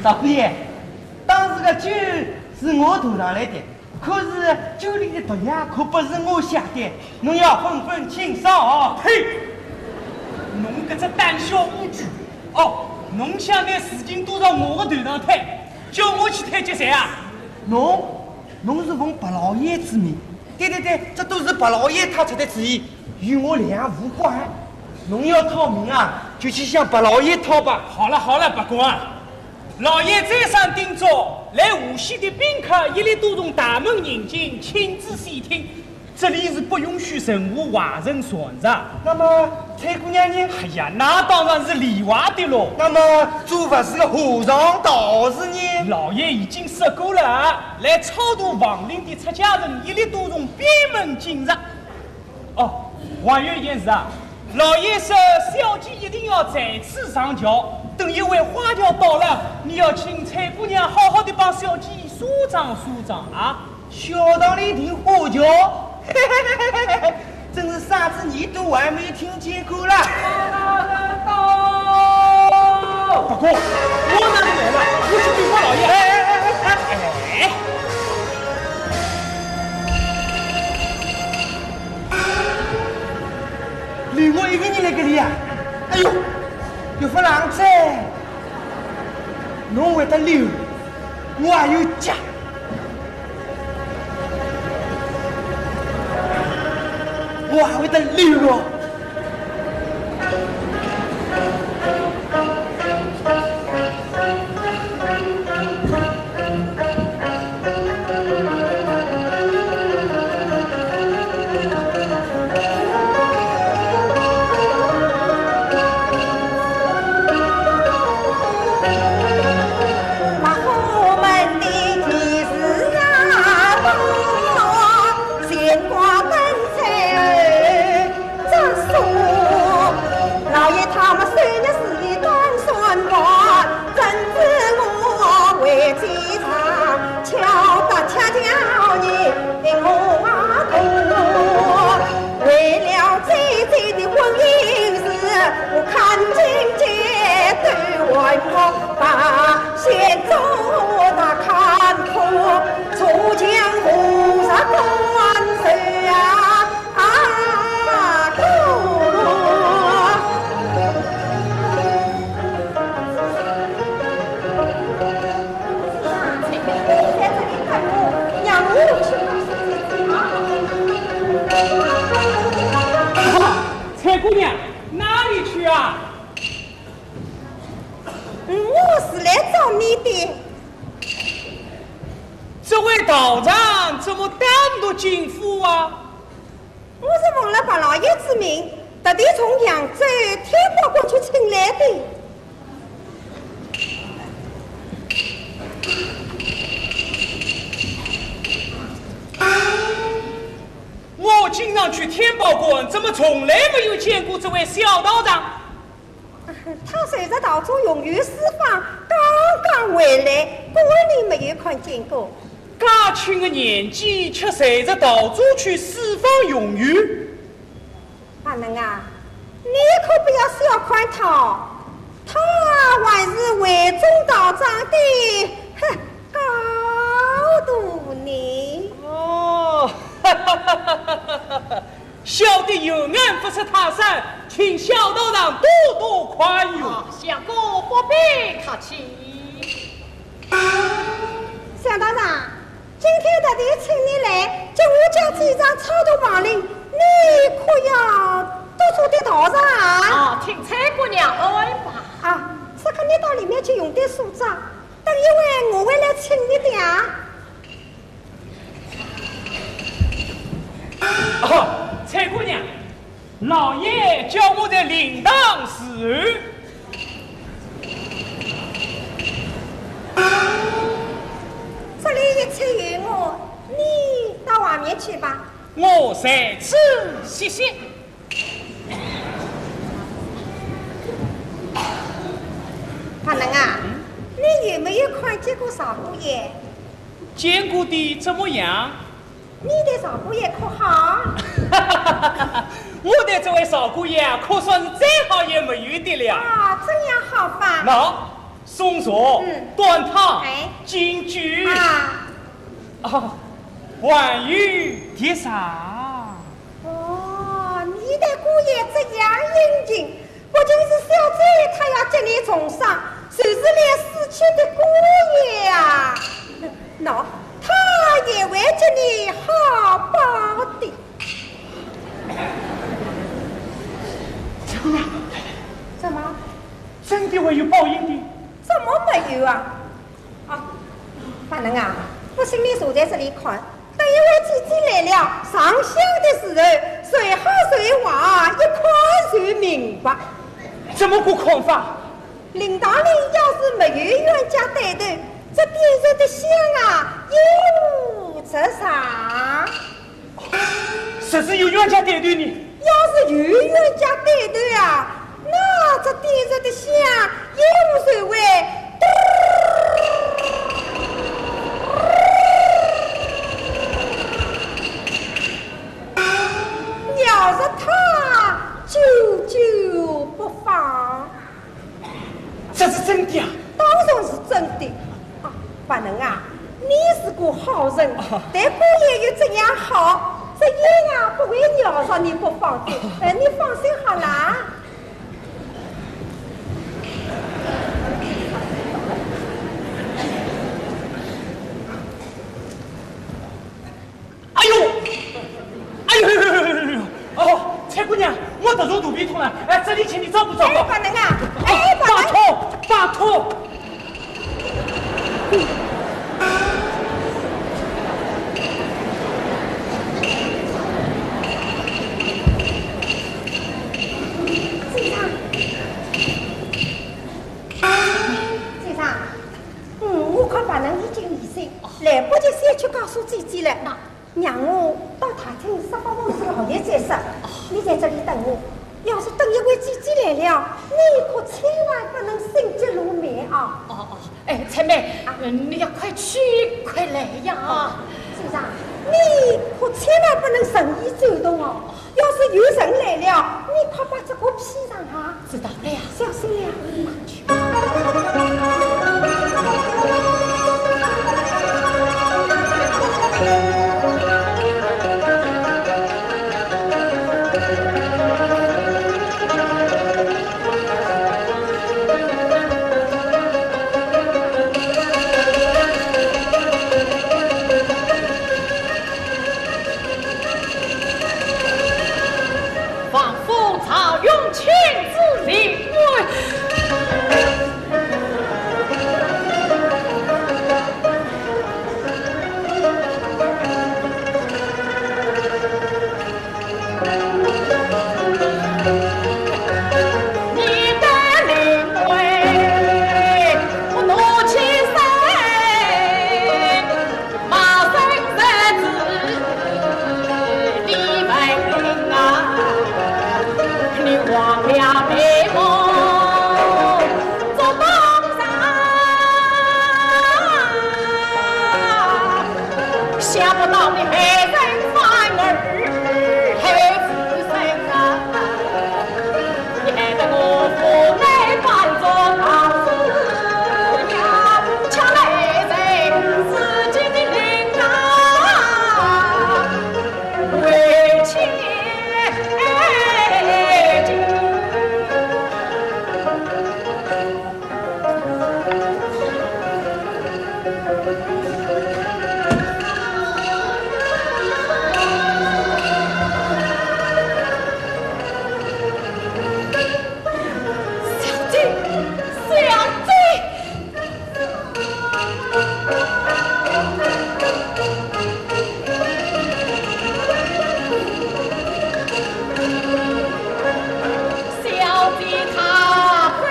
大姑爷， 当时个酒是我端上来的，可是酒里的毒药可不是我下的，侬要分分清爽哦。呸！侬搿只胆小污鬼！哦，侬想拿事情都到我个头上推，叫我去推给谁啊？侬，侬是奉白老爷之命，对对对，这都是白老爷他出的主意，与我两无关。侬要讨名啊，就去向白老爷讨吧。好了好了，伯公啊， 老爷再三叮嘱，来无锡的宾客一律都从大门迎进，亲自细听。这里是不允许任何外人传入。那么，采萍姑娘呢？哎呀，那当然是例外的喽。那么，做法事的和尚道士呢？老爷已经说过了，来超度亡灵的出家人，一律都从边门进入。 哦，还有一件事啊，老爷说小姐一定要在此上轿，等一会花轿到了，你要请采萍姑娘好好的帮小姐梳妆梳妆啊。小堂里停花轿，真是啥子你都还没听见过啦。伯公，我哪里来了？我去禀报老爷。哎哎哎哎哎哎！ 留我一个人辣搿里啊？哎哟，又勿冷哉。侬会得留，我还有家，我还会得留哦。啊，我是来找你的。这位道长怎么单独进府啊？我是奉了白老爷之命，特地从扬州天宝观去请来的。 我经常去天宝观，怎么从来没有见过这位小道长？他随着道主云游四方，刚刚回来，故而你没有看见过。介轻的年纪，却随着道主去四方云游？ 阿能啊，你可不要小看他，他还是慧中道长的，哼，高徒呢。哦，小弟有眼不识泰山，请小道长多多宽容。啊，相公不必客气。 小道长，今天特地请你来，叫我叫几张草图黄绫，你可要多做点道场啊。啊，听采姑娘安排。啊，此刻你到里面去用点书斋，等一会我会来请你的啊。哦，采姑娘， 老爷叫我在灵堂侍候。这里一切有我，你到外面去吧。我在此歇息。阿能啊，你有没有看见过少姑爷？见过的，怎么样？ 你对少姑爷可好？我对这位少姑爷啊，可算是再好也没有的了。啊，怎样好法？喏，松树、嗯。短塔、哎。金句。啊。哦，还有笛声。哦，你对姑爷这样殷勤， 不仅是小姐她要给你重赏，就是连死去的姑爷啊，喏，他也会给你好报的。怎么？怎么？真的会有报应的？怎么没有啊？ 啊，阿能啊，不信你坐在这里看，等一会姐姐来了，上香的时候，谁好谁坏，一看就明白。怎么个看法？灵堂里要是没有冤家对头，这点燃的香啊，也无值啥。 若是有冤家对头呢？要是有冤家对头啊，那这点燃的香也无所谓。咬着它久久不放。 这是真的啊？当然是真的。啊，阿能啊，你是个好人，啊。对姑爷又怎样好，这烟啊不会咬着你不放的。哎，你放心好了。哎呦，哎呦，哎呦，哎呦，哎呦，哎呦，哦，采姑娘，我突然肚皮痛了，哎，这里请你照顾照顾。哎，阿能啊，哎，阿能。拜托，拜托。先生，先生，嗯，我看阿能已经离开，来不及先去告诉姐姐了。那 让我到大厅说法，我是老爷再说。你在这里等我，要是等一会姐姐来了，你可千万不能心急如焚啊。哦，哦，哎，采妹，啊。嗯，你要快去快来呀。啊，先生，你可千万不能任意走动哦。要是有人来了，你快把这个披上啊。知道了呀。小心呀。 王府曹永清之礼。想不到你还在反而还自生啊！你害得我父母半做老子呀，却来在自己的领啊，为妻。小姐，小姐。 小姐她不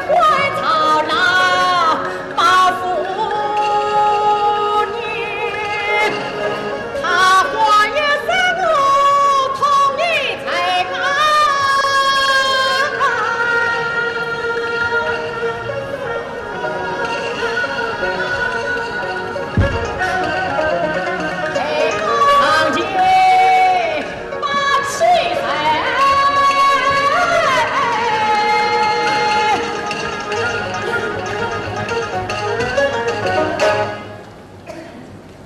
会操劳，包夫人，她还要生我同一才干。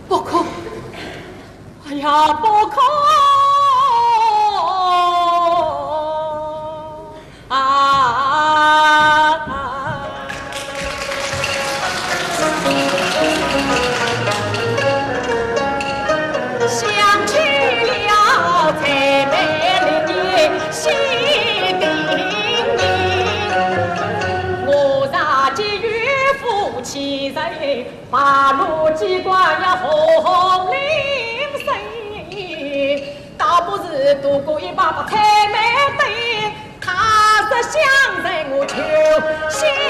不可，哎呀，不可！ 啊！想起了才被你心定意，我若寄与夫妻人，白露机关呀红红林森。 倒不如度过一把把开门灯，他日相认我就相认。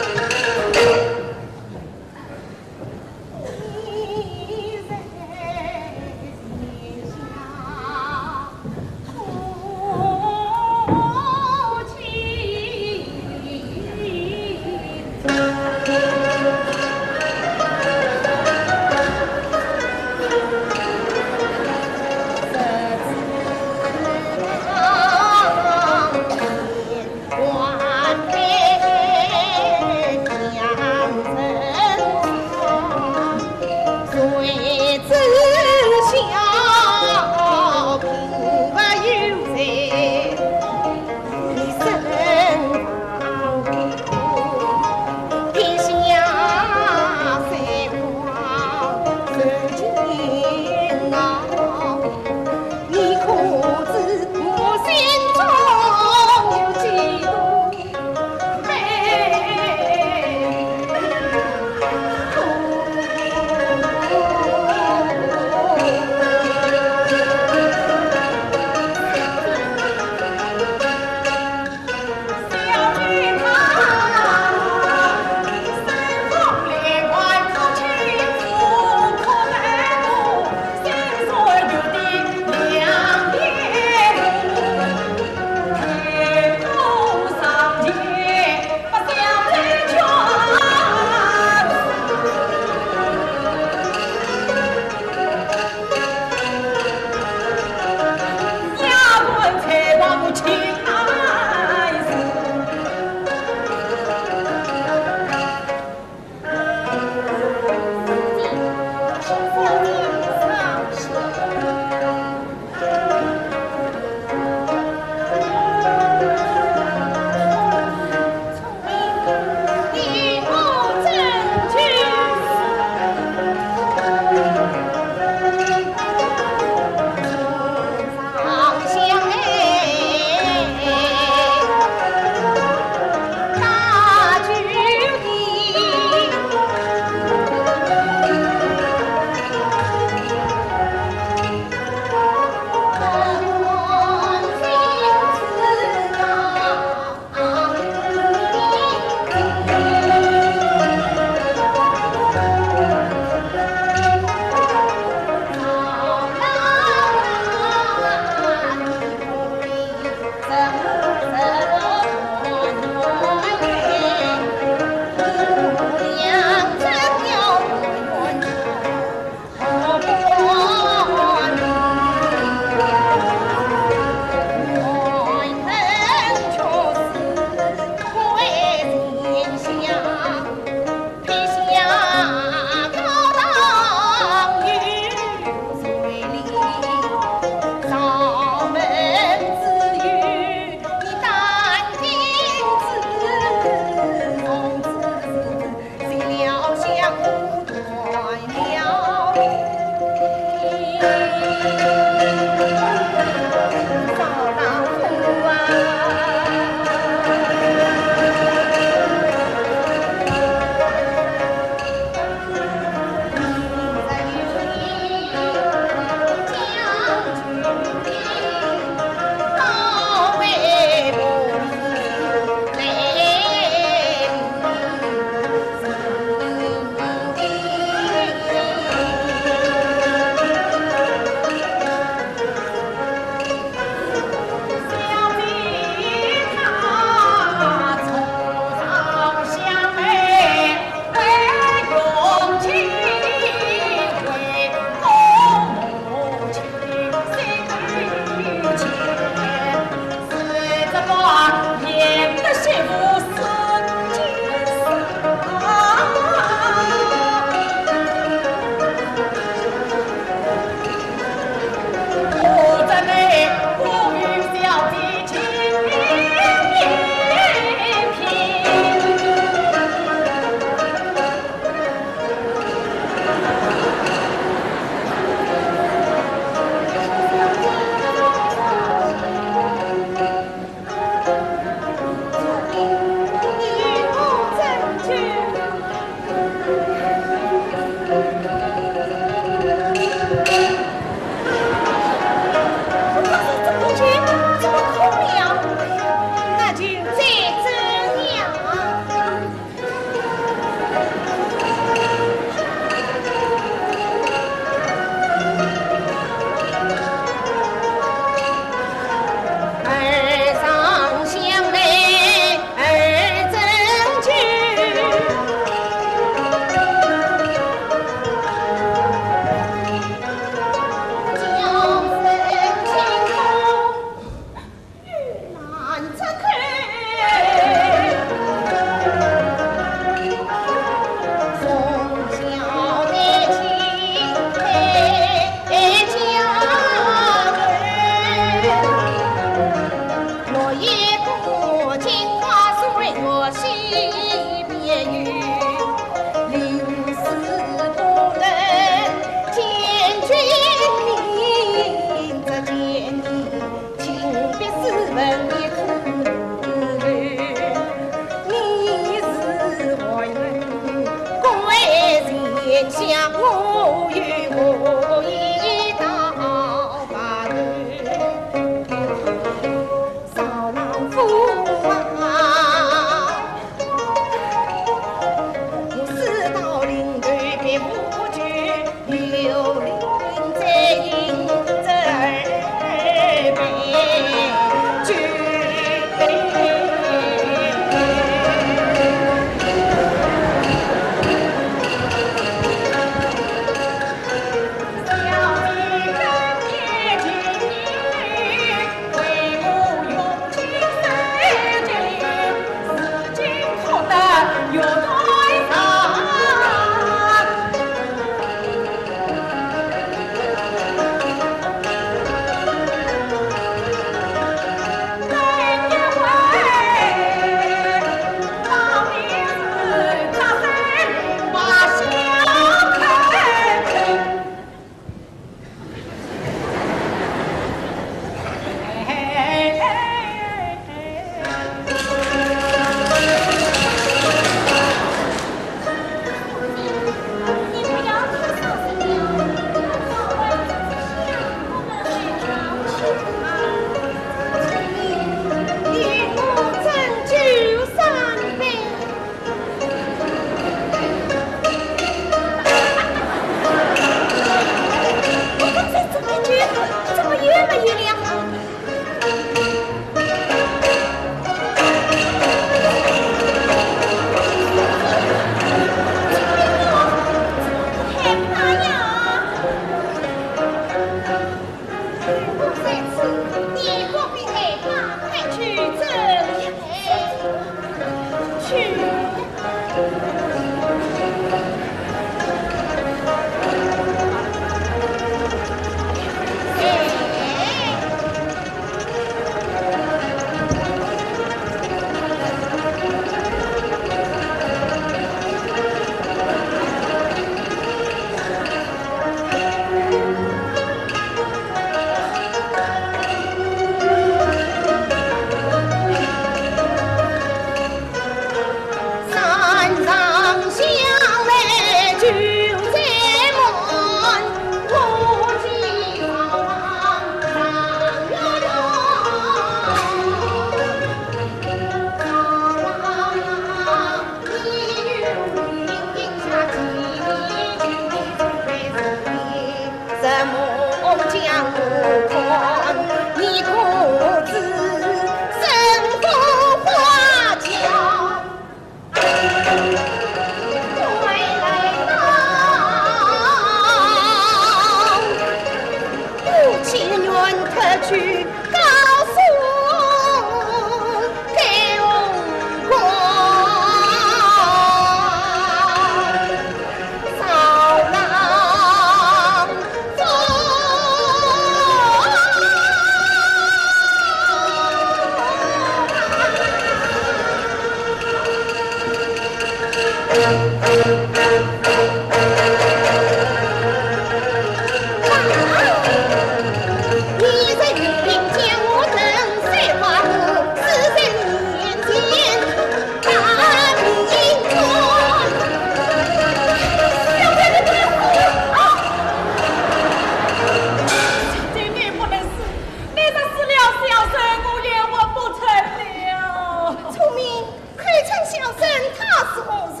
空人。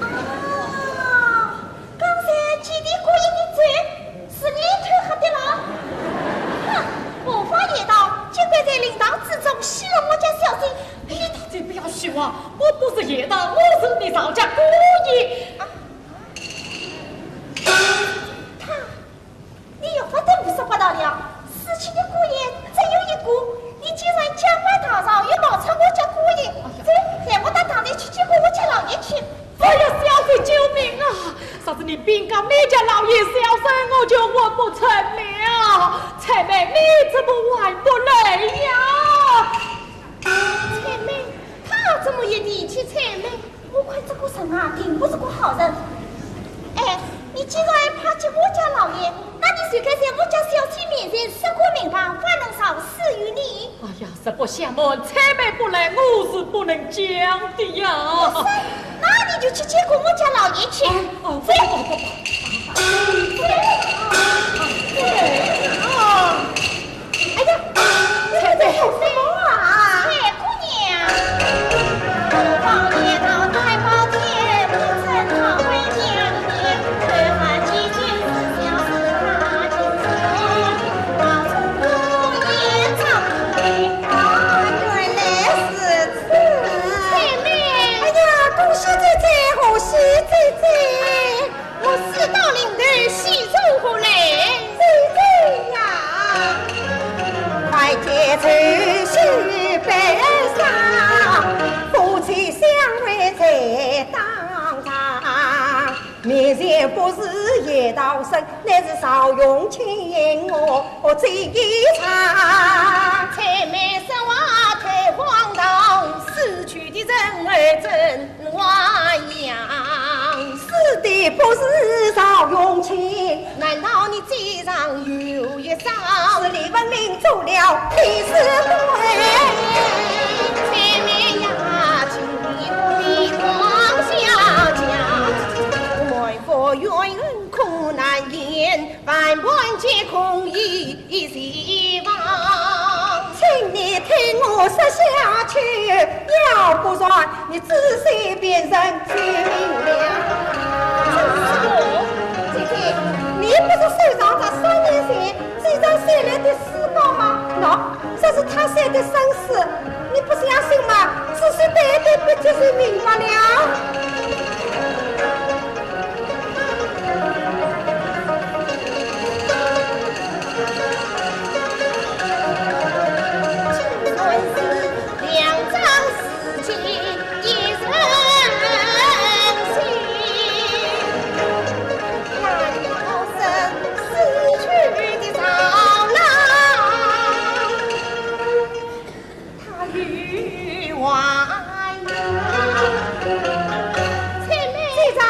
啊，刚才见的姑爷的嘴，是你偷喝的了？哼，我方夜盗，竟敢在灵堂之中戏弄我家小姐，你大胆不要说话，我不是夜盗，我是你曹家姑爷。啊，他 你又发得胡说八道了。死去的姑爷只有一个，你竟然假扮大盗，又冒充我家姑爷。哎呀，走，带我到堂里去见过我家老爷去。哎呀，小姐，救命啊！若是你禀告你家老爷，小生我就活不成了。采梅，你怎么还不来呀？采梅，他怎么也提起采梅？ 我看这个人啊，并不是个好人。哎，你既然怕见我家老爷，那你就该在我家小姐面前说个明白，方能饶恕于你。哎呀，实不相瞒，采梅不来，我是不能讲的呀。那你就去见过我家老爷去。哦，哦，不，不，不，不。哎呀，你们在说什么啊？采姑娘。啊，原来如此。采梅。哎呀，恭喜姐姐，贺喜姐姐。 我死到临头，喜从何来？姐姐呀，快解愁绪悲伤，夫妻相会在当场。面前不是夜道生，乃是曹永清，我这一场。采梅说话太荒唐，死去的人儿真 还阳。死的不是曹永清，难道你嘴上有一双？是李文林做了替死鬼。采梅呀，请你不必妄想，满腹怨恨苦难言，万般皆空一 一息望。请你听我说下去，要不然你仔细辨认就明了。真是的，姐姐，你不是收藏着三年前这张写来的诗稿吗？喏，这是他写的生诗，你不相信吗？仔细对一对，不就是明白了？ 采梅。姐丈，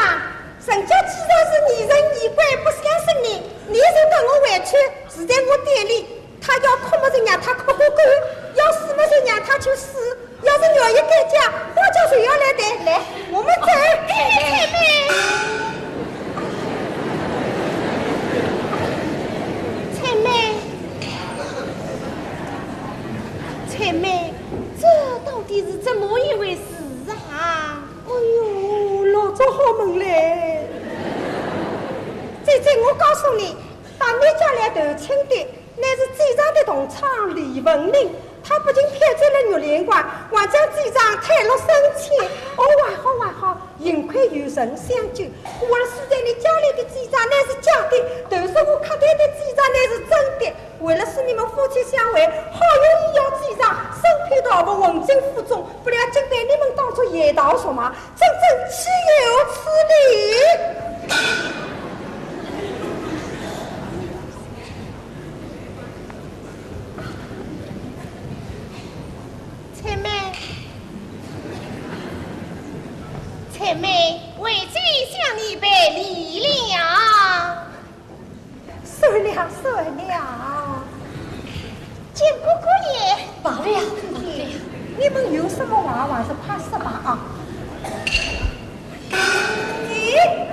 人家既然是疑神疑鬼，不相信你，你就跟我回去，住在我店里，他要哭么就让他哭个够，要死么就让他去死，要是愿意改嫁，花轿谁要来抬？来，我们走。采梅，采梅，采梅，这到底是怎么一回事啊？ 哎呦，老早好问嘞。姐姐，我告诉你，到你家来投亲的，乃是姐丈的同窗李文林，他不仅骗走了玉兰花，还将姐丈推落深渊。哦，还好，还好，幸亏有人相救。我勒死在你家里的姐丈乃是假的，投入我客店的姐丈乃是真的。 为了使你们夫妻相会，好容易要姐丈身披道服混进府中，不料竟被你们当作夜盗所骂，真正岂有此理！采梅，采梅，为姐向你赔礼了。 算了，算了。见过姑爷。罢了，罢了。你们有什么话，还是快说吧啊。咦，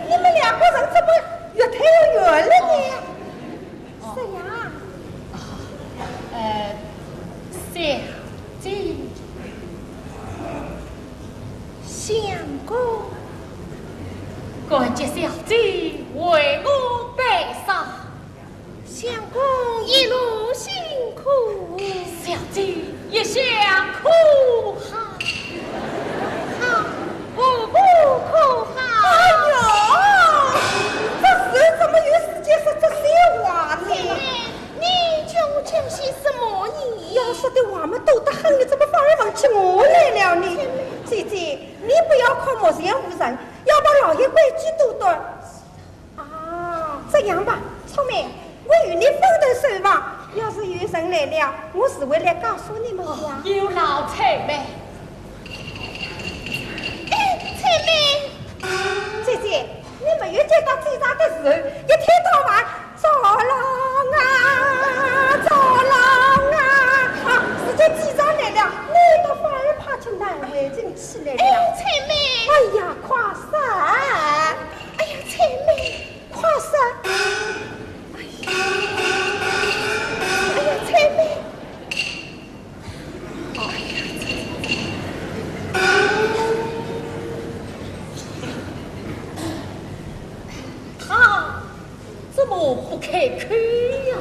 你们两个人怎么越推越远了呢？哦。是呀。呃，小姐。公，感激小姐为我办丧。相公一路辛苦。小姐一向苦海。好，何苦苦海？哎呦，这时怎么又是解释这些话呢？你叫我讲些什么呢？要说的话嘛多得很，你怎么反而忘记我来了呢？姐姐，你不要看目前无人，要把老爷规矩多端。啊，这样吧，聪明，我与你分头守望，要是有人来了，我自会来告诉你们的。哦，有劳采萍。哎，采萍。姐姐，你没有见到姐丈的时候，一天到晚走廊啊，走廊啊，啊，如今姐丈来了，你倒反而爬起难为情起来了。哎，采萍。哎呀，快说。哎呀，采萍。快说。哎呀，哎呀，采萍。 他怎么不开口呀？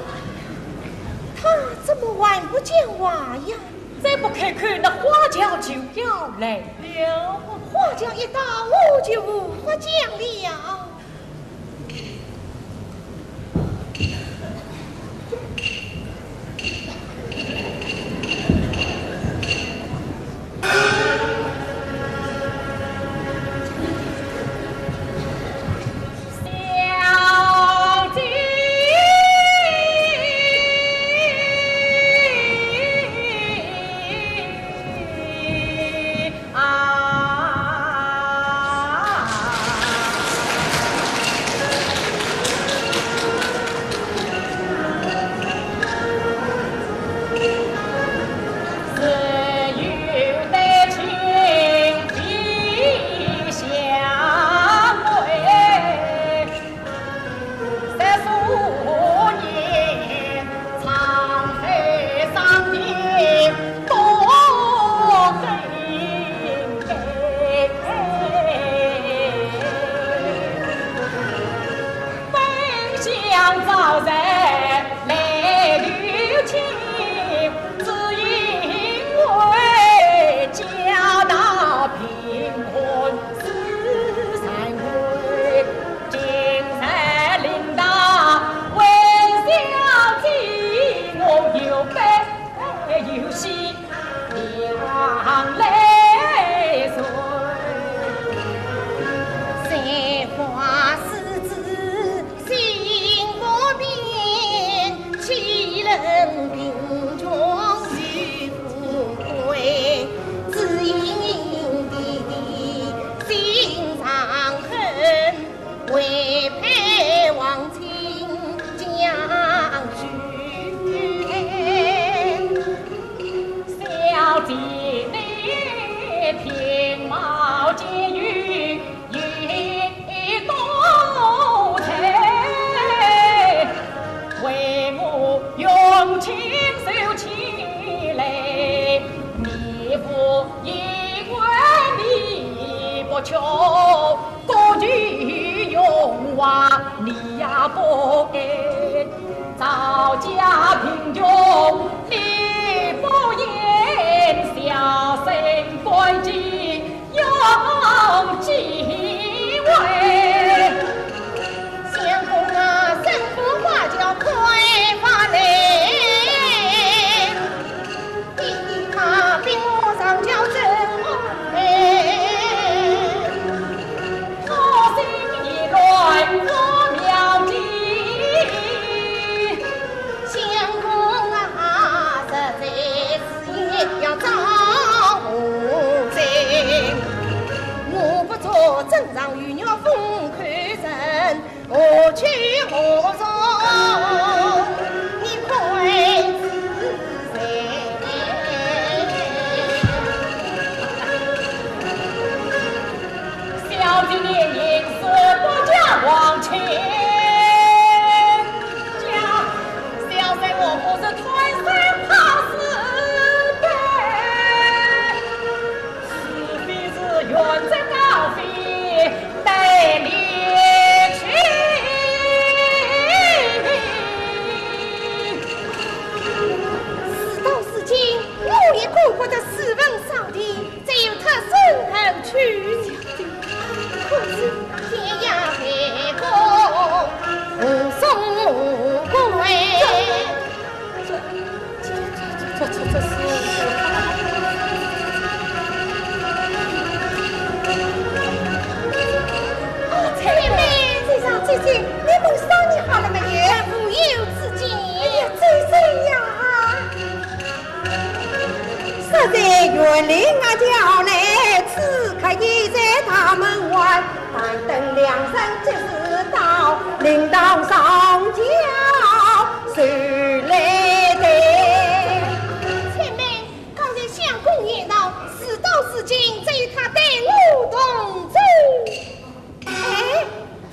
他怎么还不讲话呀？再不开口，那花轿就要来了。花轿一到，我就无话讲了。 相公啊，生活花轿快发来。 相公啊，得四分上地，只有脱身而去。可是天涯海角，无所归。这这这这是。啊，妹妹，姐姐，姐姐，你们商议好了没有？无有此计。哎呀，姐姐呀！ 说在园林啊叫来，此刻已在大门外，但等良辰吉时到，令郎上轿谁来抬？且慢，刚才相公言道，事到如今，只有他带我同走。哎，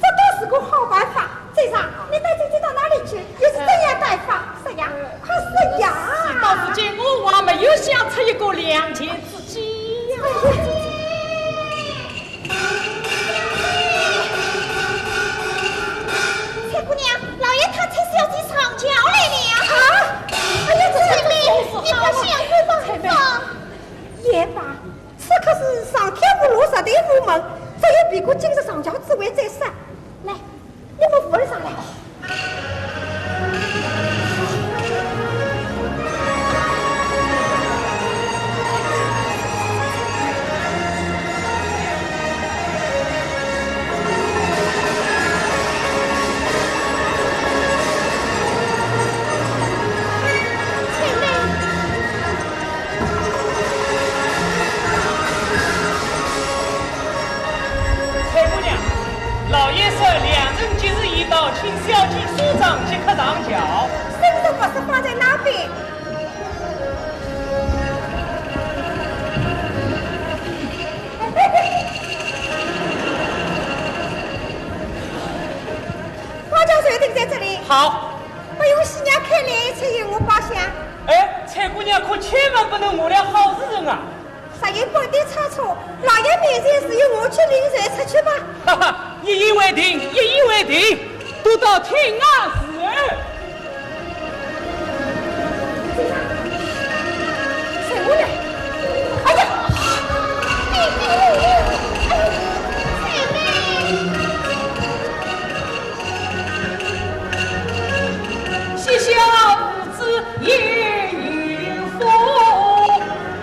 这倒是个好办法。姐姐，你带姐姐到哪里去？又是怎样带法？说呀，快说呀！事到如今，我还没有想出一个良辰吉时呀。哎呀，姐姐。翠姑娘，老爷他出小姐上轿来了。啊？哎呀，这这这这这，你不想我帮忙？也罢， 此刻是上天无路，下地无门，只有避过今日上轿之位最善。来，你们扶了上来。 翠姑娘，老爷说良辰吉时已到，请小姐梳妆即刻上轿。圣旨不是放在那边？花轿就停在这里。好。不用喜娘开来，才由我包厢。哎，翠姑娘可千万不能误了好时辰啊！ 若有半点差错，老爷面前只有我去领人出去吧。哈哈，一言为定，一言为定，都到天涯时。谁我呀？哎呀！哎呀！哎呀！谢谢啊，公子。 也有福，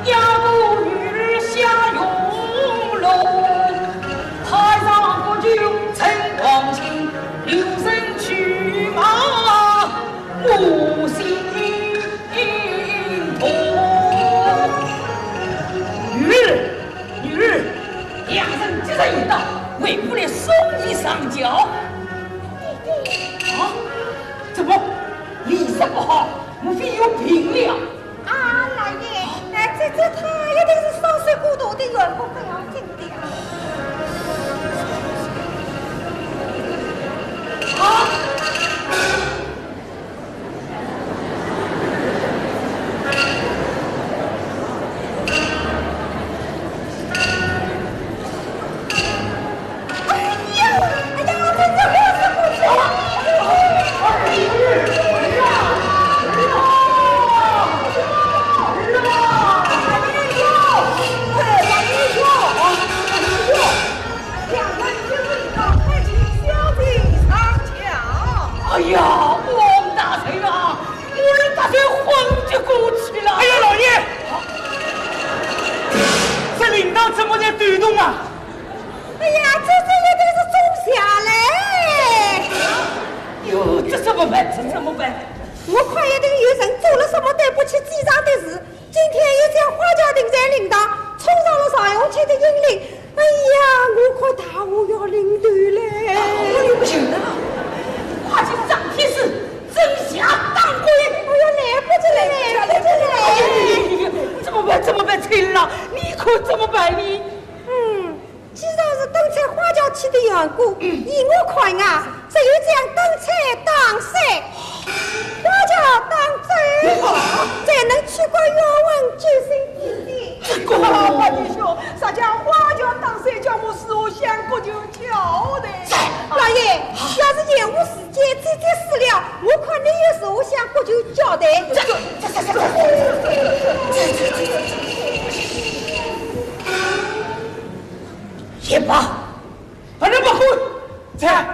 丫头女儿下荣楼，踏上国舅称王亲，留神去马我心痛。女儿，女儿，良辰吉时已到，为父来送你上轿。啊？怎么？ 脸色不好，莫非有病了？啊，老爷，哎，这，这他一定是烧水过多的缘故，不要紧的啊。啊！ 哎呀，哎呀，这，这，这，这，哎呀，王大人啊，我们大家昏厥过去了。哎呀，老爷，这令郎怎么在抖动啊？ 哎呀，这，这一定是中邪嘞！哟，这怎么办？这怎么办？我看一定有人做了什么对不起姐丈的事。今天又将花轿停在灵堂，冲上了常荣期的阴灵。哎呀，我看大祸要临头嘞！大祸临头了，花轿上天时，真邪当鬼！哎呀，来不及了，来不及了！哎呀，怎么办？怎么办？亲郎，你可怎么办呢？嗯， 既然是灯彩花轿起的缘故，依我看啊，只有将灯彩打碎，花轿打碎，才能去过冤魂，救生自己。这个，啊，八弟兄，啥叫花轿打碎，叫我如何向国舅交代？老爷，要是延误时间，姐姐死了，我看你又如何向国舅交代？这个，这，这，这，这，这，这，这，这，这，一把，把人把棍。在。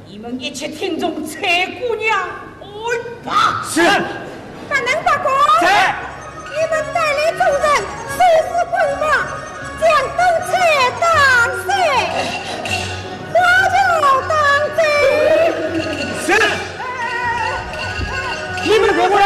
你们一起听从采萍姑娘。哎，把。是。把人把棍。在。你们带领众人收拾棍棒，将东蔡打碎，花轿当走。是。 你们别过来！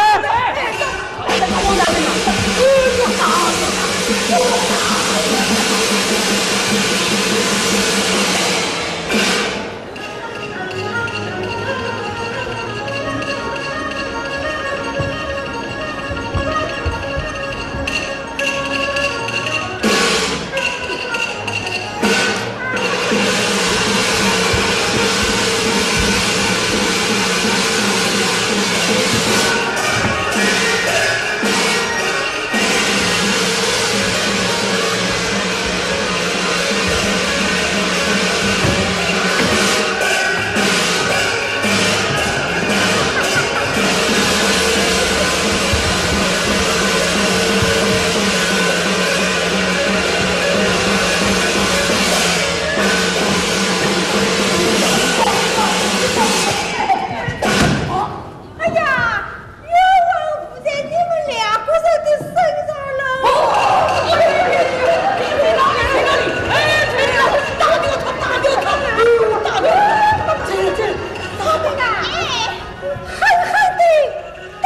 哎呀，冤枉不在你们两个人的身上了。打掉他，打掉他，打掉他！哎，狠狠地打！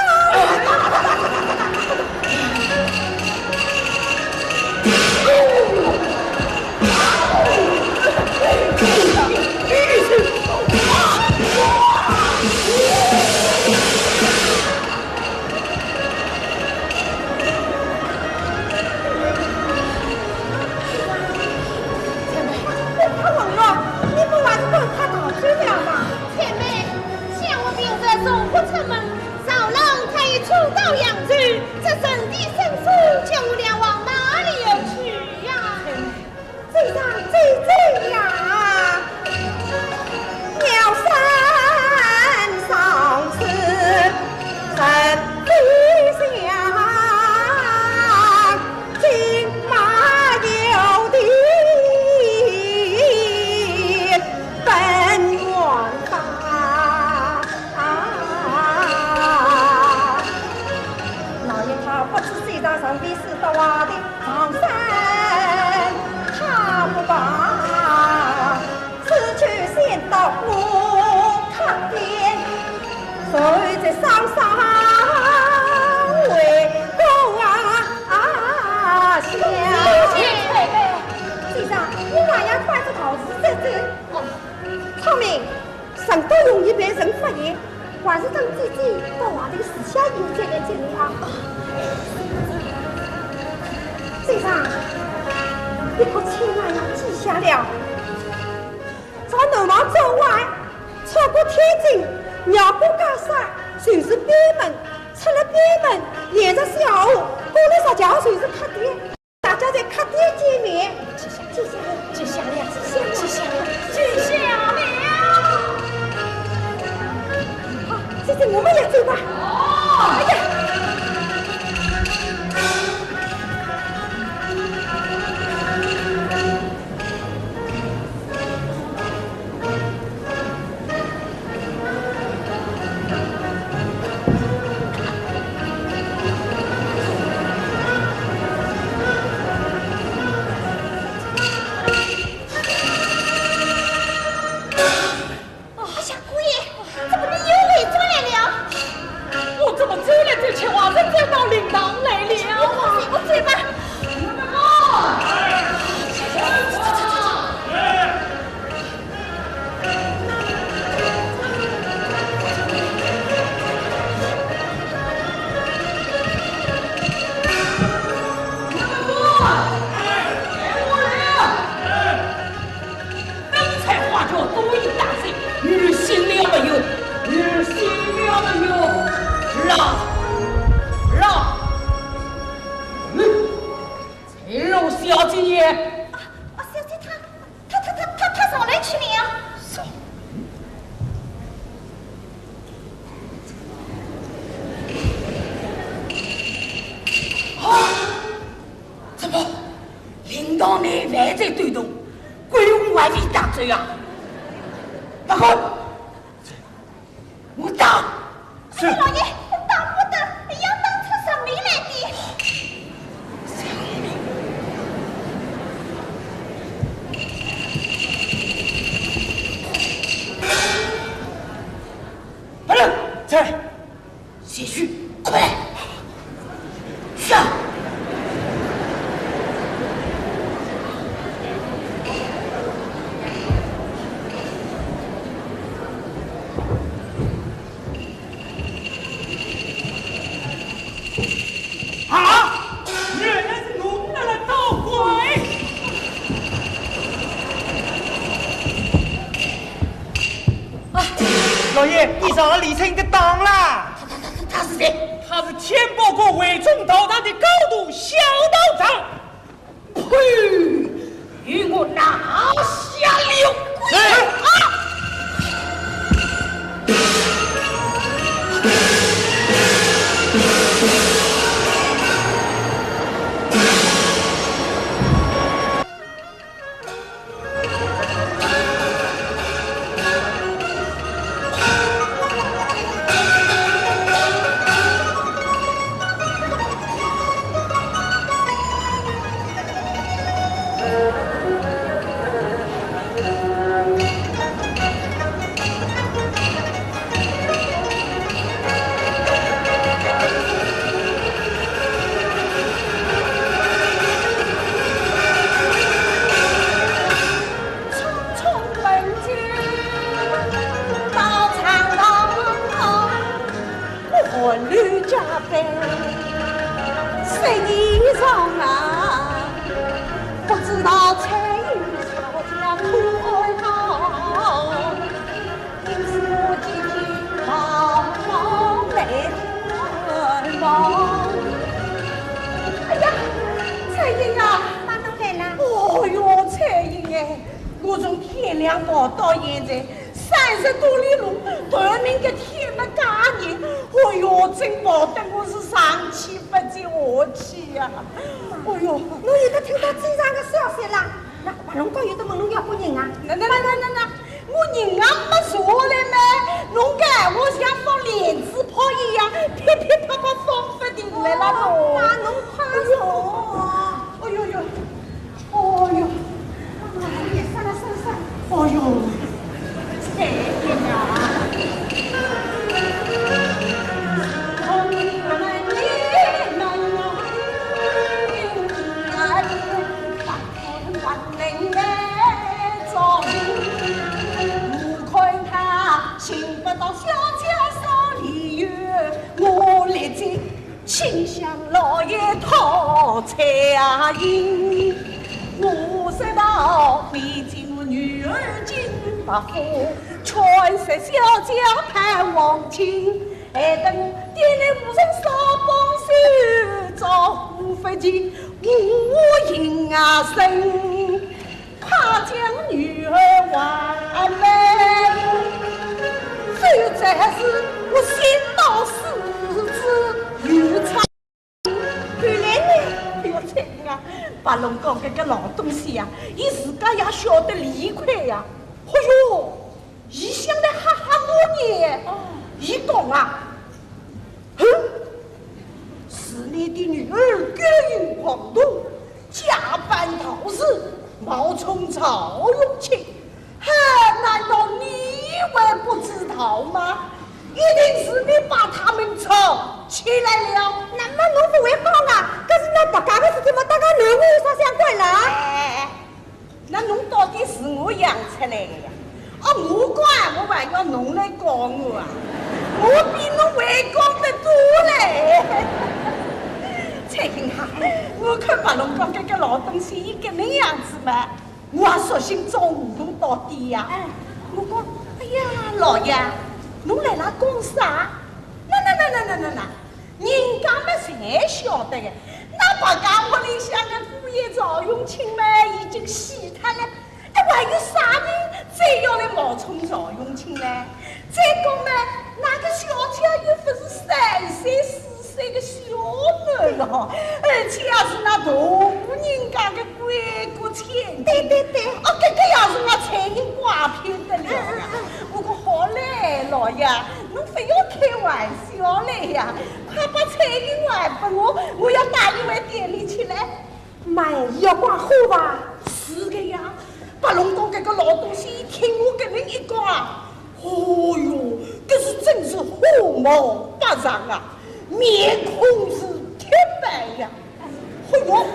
前辈，我怕冷了，你们还是赶快逃走了吧。前辈，想我平日从不出门，上楼他已出到扬州，这人的身世，叫我俩往哪里要去呀？ 走上走走呀，鸟山上是人飞翔，金马有的奔王大。老爷他不知走上人飞是到啊的。 唐山他不怕，只求先到我客店，谁知上山为国王下。先生，你还要快着桃子这这。哦，聪明。 人多容易被人发现，还是等姐姐到外头自家有这个经历啊。先生，你可千万要记下了，在南望州外，出过天津，绕过高山，就是北门，出了北门，沿着小河，过了石桥，就是客店。 大家在客店见面。记下，记下，记下了，记下了，记下了。好，姐姐，我们也走吧。哦。哎呀。哎呀，姑爷，怎么你又回转来了？我怎么走来走去，还是走到灵堂来了？我走吧。 灯彩花轿都已打碎，你儿醒了没有？你儿醒了没有？儿啊，儿啊！嗯，翠楼小姐。啊，啊，小姐她，她，她，她，她，她上来去了。上。啊，怎么？灵堂内还在抖动？鬼用外面打走呀？报告，我打。是。老爷，打不得，要打出人命来的。来人，在。 谢须，快来！是啊。啊！原来是侬来了，捣鬼！啊，老爷，你上了李青的当啦！ 他是谁？他是天宝阁徽宗道长的高徒，小道长。呸！与我拿下了！是。啊！匆匆奔进到长堂口，我汗流浃背，身已上啊，不知道蔡云小姐可安好。 哎呀，蔡云啊！妈妈来了。哦哟，蔡云哎，我从天亮跑到现在，三十多里路，断命个天没介热。哦哟，真跑得我是上气不接下气呀。哦哟，我有的听到这样的消息了。那白龙哥有的问侬要不人啊？那那那那那那， 我人也没坐下来嘛，侬个闲话像放链子炮一样，噼噼啪啪放不停来了哦。那侬快坐。哎呦呦，哎呦，哎呀，算了算了算了，哎呦，这个呀。我看他寻不到小姐啥理由，我立即请向老爷讨彩银。我说道：毕竟我女儿进不府，劝说小姐盼望亲， 还等店内无人，少帮手，招呼不齐，无影啊身，快将女儿还来。虽然是我先到四子有差。原来呢，哎哟，蔡云啊，白龙讲搿个老东西呀，伊自家也晓得理亏呀。哎哟， 伊想来吓吓我呢。哦。伊讲啊，哼，是你的女儿勾引狂徒，假扮道士，冒充赵永清。哼，难道你会不知道吗？一定是你把他们吵起来了。那么侬勿会讲啊，搿是㑚白家个事体嘛，搭㑚囡儿有啥相关啦？哎，哎，哎， 那侬到底是我养出来的呀？啊，我讲啊，我还要侬来教我啊？我比侬会讲得多嘞。蔡云啊，我看白龙讲搿个老东西，伊搿能样子嘛，我也索性装糊涂到底呀。哎，我讲，哎呀，老爷，侬辣辣讲啥？那那那那那那那， 人家么侪晓得个，㑚白家屋里向个姑爷赵永清嘛已经死脱了，哎，还有啥人再要来冒充赵永清呢？再讲嘛，㑚个小姐又勿是三岁四岁个小囡咯，而且也是㑚大户人家个闺阁千金。对对对。哦，搿个老爷，侬勿要开玩笑了呀！快把彩云还拨我，我要带伊回店里去了。买月光花吧？是的呀，白龙宫搿个老东西，听我搿能一讲啊，哦哟，搿是真是火冒八丈啊，面孔是铁板呀。哎哟，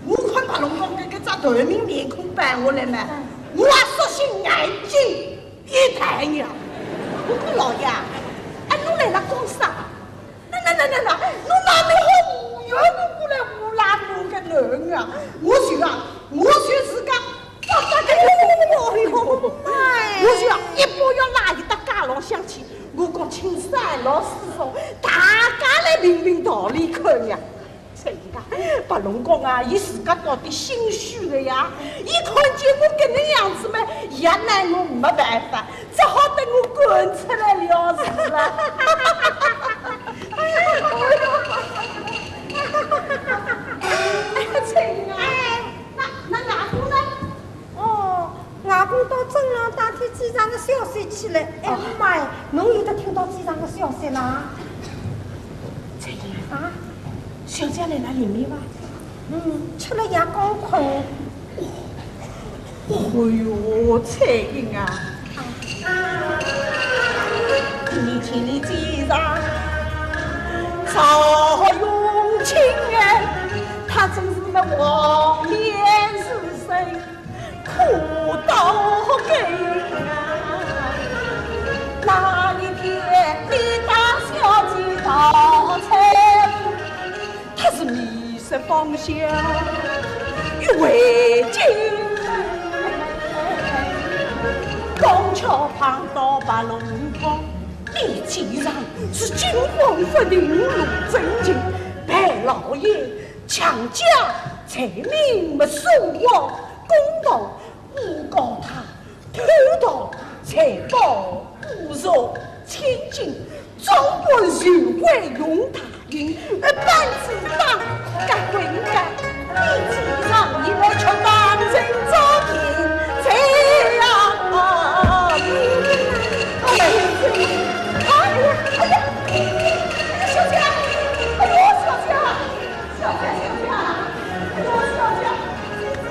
我看白龙宫搿个只头名面孔摆下来嘛，我也索性眼睛 一抬呀，我讲老爷，哎，侬来了讲啥？那那那那那，侬哪能好无缘无故来乌拉我个囡啊？我就啊，我就自家，哎呦，哎呦，哎。我就啊，一把要拉伊到街浪向去，我讲请三老四少，大家来评评道理看呀。 这个白龙宫啊，伊自家到底心虚的呀，伊看见我搿能样子嘛，也拿我没办法，只好等我滚出来了事了。哎呦，亲啊，那那外公呢？ 哦，外公到镇浪打听机场的消息去了。哎妈呀，侬有得听到机场的消息啦？这个啊，小姐来了里面吧？嗯，吃了药刚困。哦哟，彩云啊，你听你机场赵永清哎，他真是那黄脸书生。 苦到根啊！那一天，你大小姐到财富，她是迷失方向，又回京。刚巧碰到白龙宫，你既然是惊魂不定，路真情，白老爷强家财命没收获，公道 诬告他偷盗财宝，侮辱千金，总管受贿用大刑，而办事当该归该，你既然你们却当真做天才呀！哎，哎呀，哎呀，小姐，哎呦，小姐。 小姐，小姐，哎呦，小姐，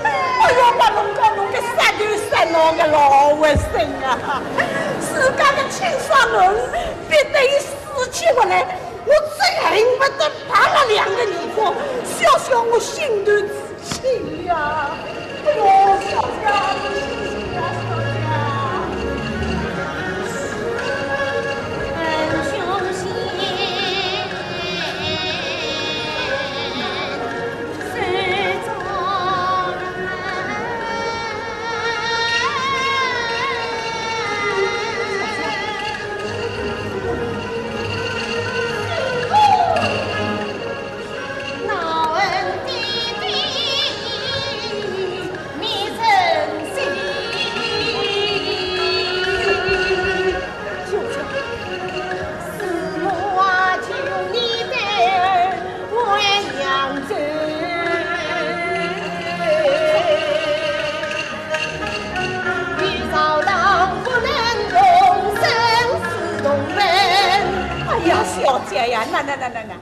哎呦，白龙宫，侬个杀头杀脑个老畜生啊！自家个亲生囡儿逼得伊死去活来，我真恨不得拔了两个耳光，消消我心头之气呀！哎呦，小姐，你醒醒呀，小姐！哎呀，小姐呀，那那那那那，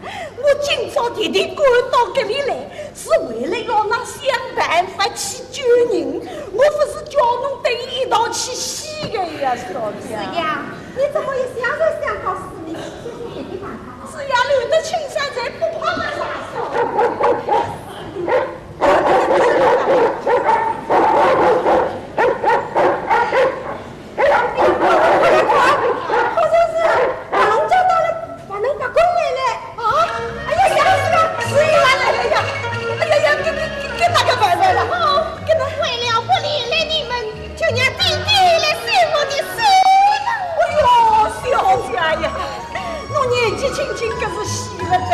我今朝特地赶到搿里来， 是为了要㑚想办法去救人，我勿是叫侬搭伊一道去死的呀，小姐。是呀，你怎么一想就想到死呢？想想别的办法吧。是呀，留得青山在，不怕没柴烧。好像是白龙叫到了，白龙白宫来了。啊？哎呀，吓死了！是伊拉来了呀！哎呀呀，给给给给大家拜拜了！哦，给他为了不连累你们，就让爹爹来收我的手了。哎呦，小姐呀，侬年纪轻轻，可是死了的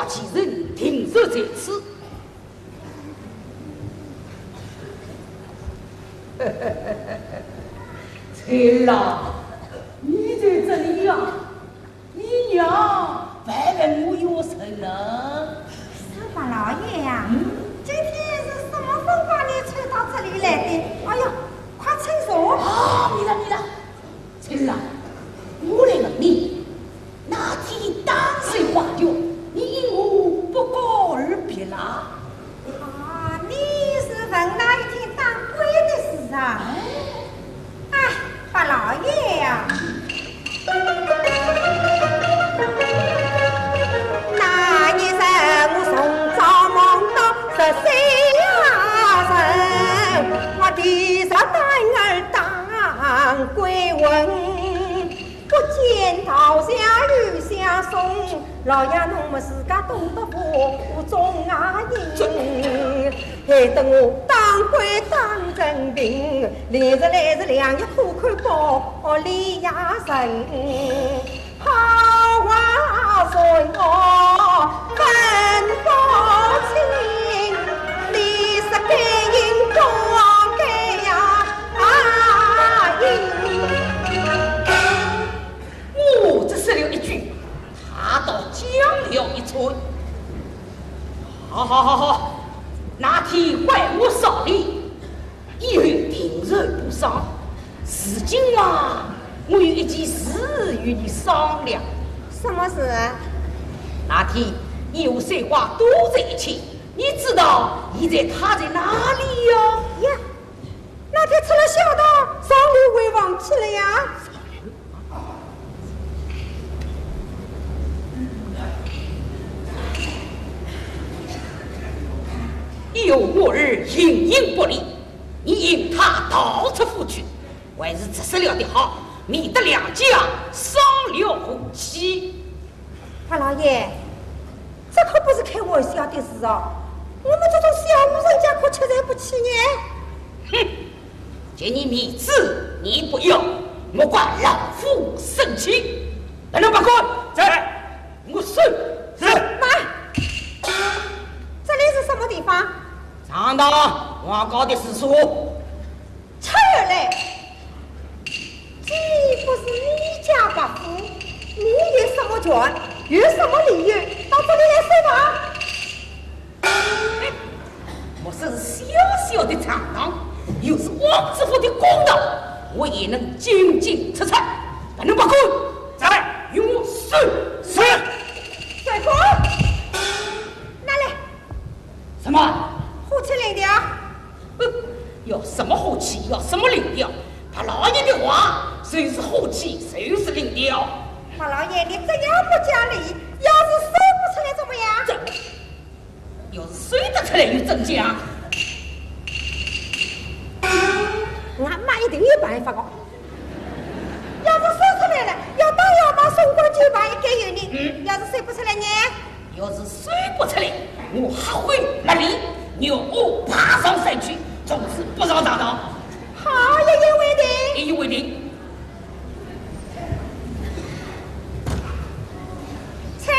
其人定着在此。陈郎，你在这里呀？你娘还问我有什么呢？是八老爷呀，嗯？今天是什么风把你吹到这里来的？哎呀，快请坐。啊，免了，免了。 陈郎，我来问你，那天打水花脚，你因何不告而别啦？啊，你是问那一天打鬼的事啊？哎。哎，八老爷呀，那一日我从早忙到十三夜晨，我提着担儿打 当归文，不见道士与相送，老爷侬么自家懂得无中啊人。害得我当归当成病，连日来是两日苦口包里呀人。 好话说我分不清，你是该应不该呀？啊，应。我只说了一句，他倒讲了一串。好好好好，那天怪我少礼， 以后定然不商。如今嘛，我有一件事与你商量。什么事？那天你和水花都在一起，你知道现在他在哪里呀？呀，那天吃了小糖，上流回房去了呀。 有我儿形影不离，你引他逃出府去，还是直说了的好，免得两家伤了和气。八老爷，这可不是开玩笑的事哦，我们这种小户人家可吃罪不起呢。哼， 给你面子你不要，莫怪老夫生气。本人报告。在。我说。是。慢。这里是什么地方？上当，王高的住所。出来！既不是你家伯父，你有什么权，有什么理由到这里来说话？ 莫说是小小的长堂，就是王知府的公堂，我也能进进出出。本人报告。在。与我说。是。水果，拿来。什么？火器领条。哼，要什么火器，要什么领条？八老爷的话，谁是火器，谁是领条？八老爷，你这样不讲理，要是说不出来怎么样？这 要是说得出来又怎讲？俺妈一定有办法的。要是说出来了，要打要骂，送官究办也该由你。嗯。要是说不出来呢？要是说不出来，我黑灰没理，牛窝爬上山去，从此不上大堂。好，一言为定。一言为定。请。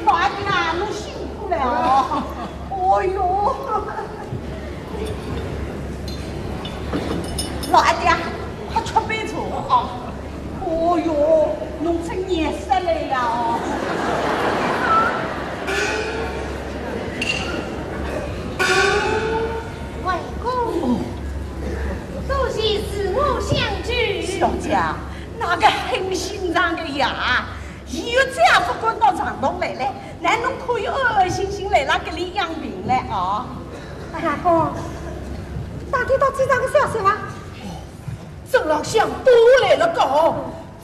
老阿爹啊，侬辛苦了哦。哦哟，老阿爹啊，快吃杯茶啊。哦哟，侬真热煞了呀哦。外公，多谢赐我相救。小姐，那个狠心肠的呀， 伊有这样不敢到床上来嘞，那侬可以安安心心来了搿里养病嘞啊。外公，打听到几张个消息伐？镇浪向都来了讲，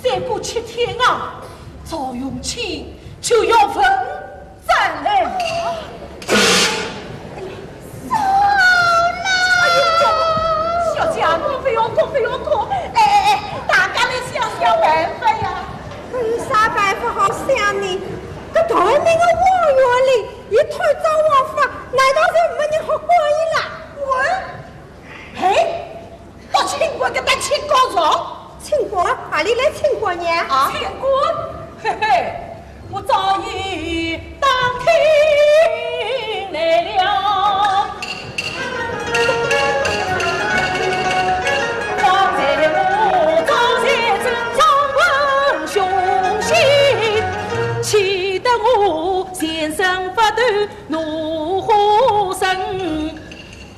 再过七天啊，赵永清就要问斩嘞。 哎呦，小姐，侬不要哭，不要哭。哎哎哎，大家来想想办法呀。有啥办法好想呢？搿大名的王元林，伊贪赃枉法，难道就没人好管伊了？管？嘿，到清官搿搭去告状？清官？何里来清官呢？啊？清官？嘿嘿， 我早已打听来了，方才我早前正装文凶信，气得我全身发抖，怒火升。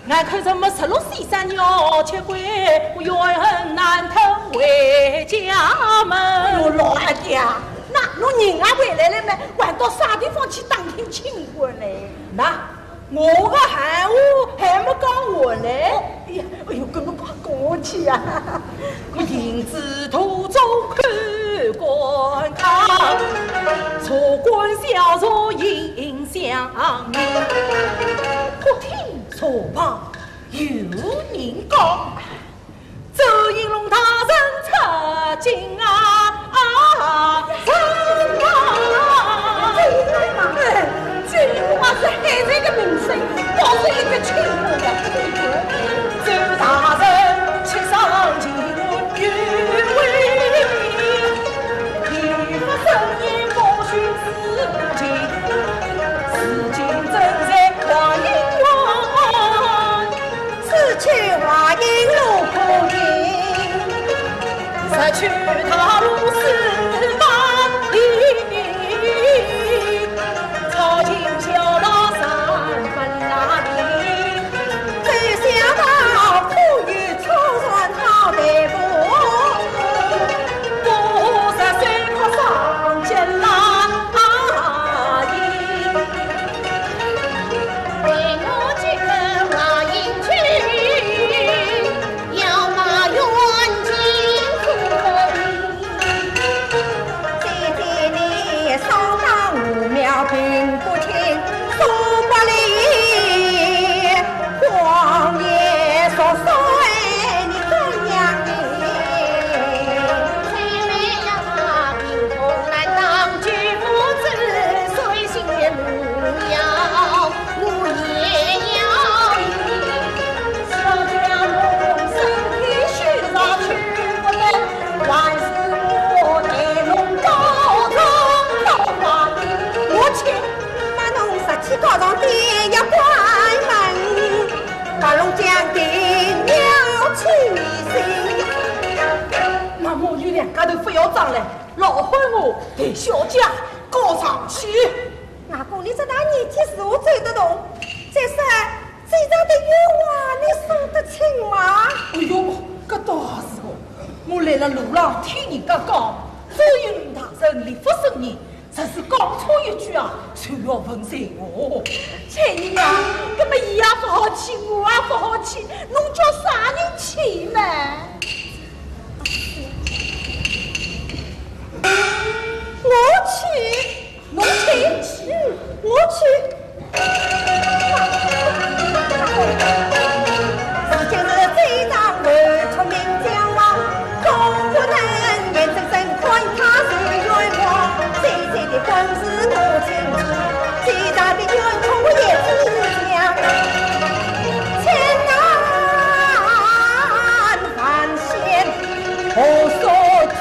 俺看什么十六岁三年吃亏，我怨恨难吞回家门。哎呦，老阿爹啊，那侬人也回来了嘛，还到啥地方去打听清官嘞？那我个闲话还没讲完嘞。哎呀，哎呦，搿侬快讲下去呀。我行至途中看官场，察官小茶饮相迎，忽听 茶旁有人讲，周应龙大人出京啊，啊，出京啊。哎，周应龙啊，是海瑞个名声，倒是一个清官呀，清官。周大人请上前，有位，一不生言，不许自己，如今正在 华阴县，此去华阴路不平，直去大路四百里，操行小道三分那里，走小道可以 出山好得步，不是随口上前来迎。为我这个华阴去，要把远近不明。姐姐你上当无妙并不听，说不理。 荒野说说哎，你怎样哎？谁没有他，贫苦难当，举目之水，谁路要，我也要。小姐梦身体虚弱去不得，还是我代侬告状，告状。我去。 那侬实去告状店要关门，白龙江定要起身。那么你两家头不要争了，老汉我代小姐告上去。外公，你这大年纪是否走得动？再说，这样的冤枉你说得清吗？哎呦，搿倒是哦，我来了路浪听人家讲，周应龙大人立法圣人， 若是讲错一句啊，就要问罪哦。翠云啊，搿么伊也勿好去，我也勿好去，侬叫啥人去嘛？我去。侬去？嗯，我去。 何所去？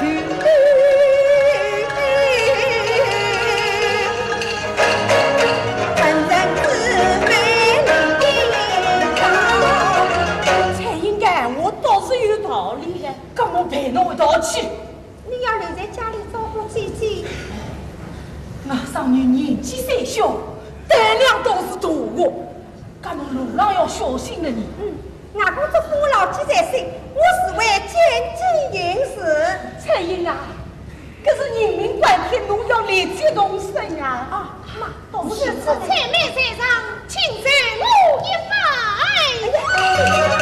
纪岁小，胆量倒是大哦，搿侬路浪要小心了呢。嗯，外公祝福我牢记在心，我自会谨记行事。春英啊，搿是人命关天，侬要立即动身呀。啊，妈，倒是。此次采买在上，请受我一拜。哎呀，哎呀。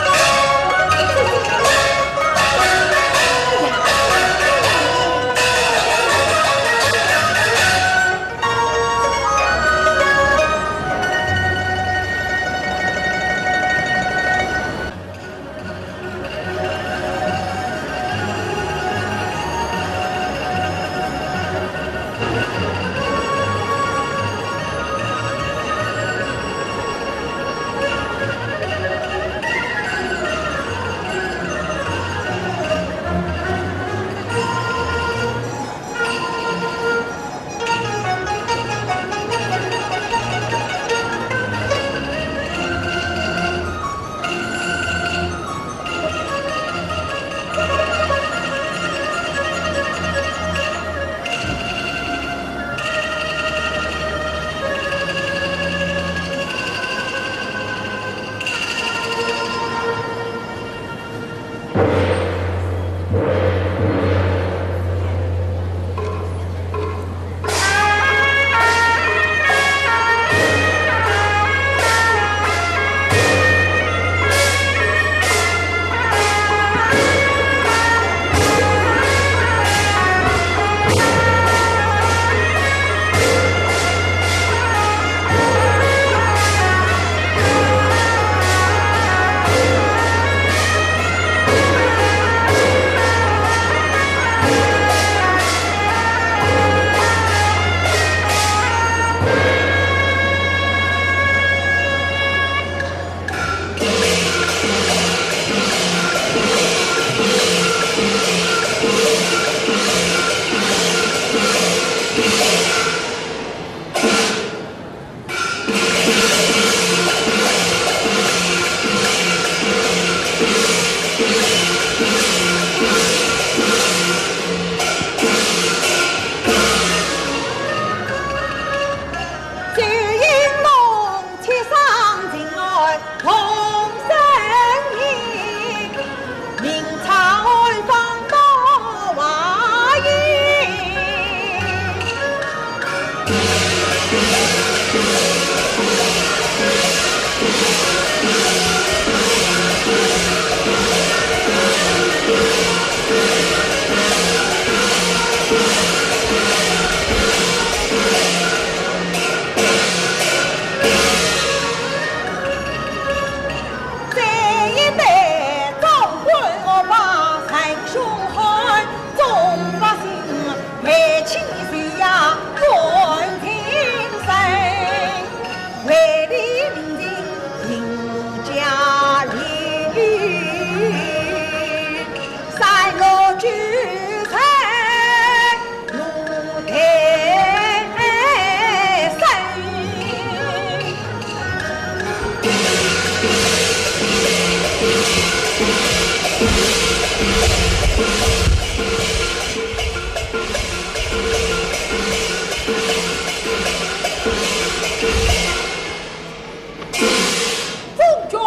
中军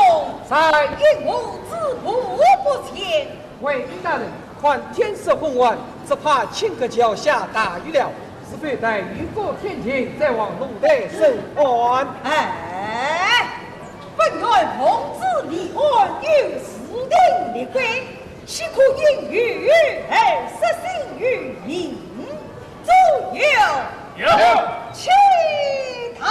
在。应我止步不前。卫兵大人，看天色昏暗，只怕青稞桥下大雨了，是否待雨过天晴，再往龙台审案？哎，本院奉旨立案，有事定立规，岂可因雨而失信于民？左右，有。起道。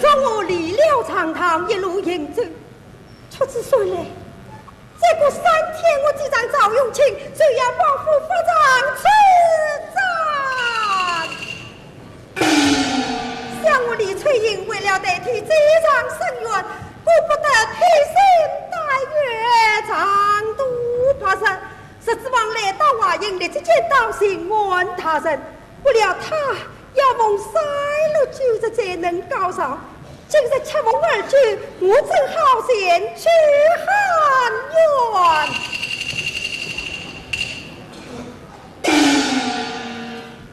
送我离了长堂，一路行走，屈指算来，再过三天，我既然赵永清，就要报复法场出战。想我李翠英为了代替这场申冤，顾不得披星戴月，长途跋涉，直指望来到华阴，立即见到巡按大人。不料他要奉三六九日才能告状，今日恰逢二九，我正好前去喊冤。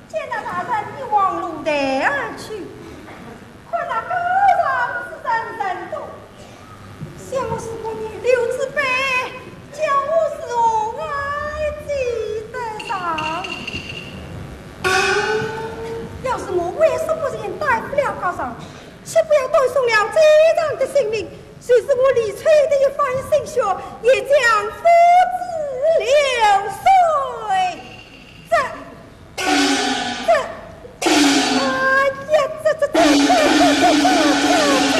见到大人已往露台而去，看那高堂之上人多，想我是个女流之辈，叫我如何挨得上？要是我为什么人耽误了告状，岂不要断送了这场的性命？就是我李翠的一番心血，也将付之流水。这，这，哎呀，这，这，这，这，这，这，这，这。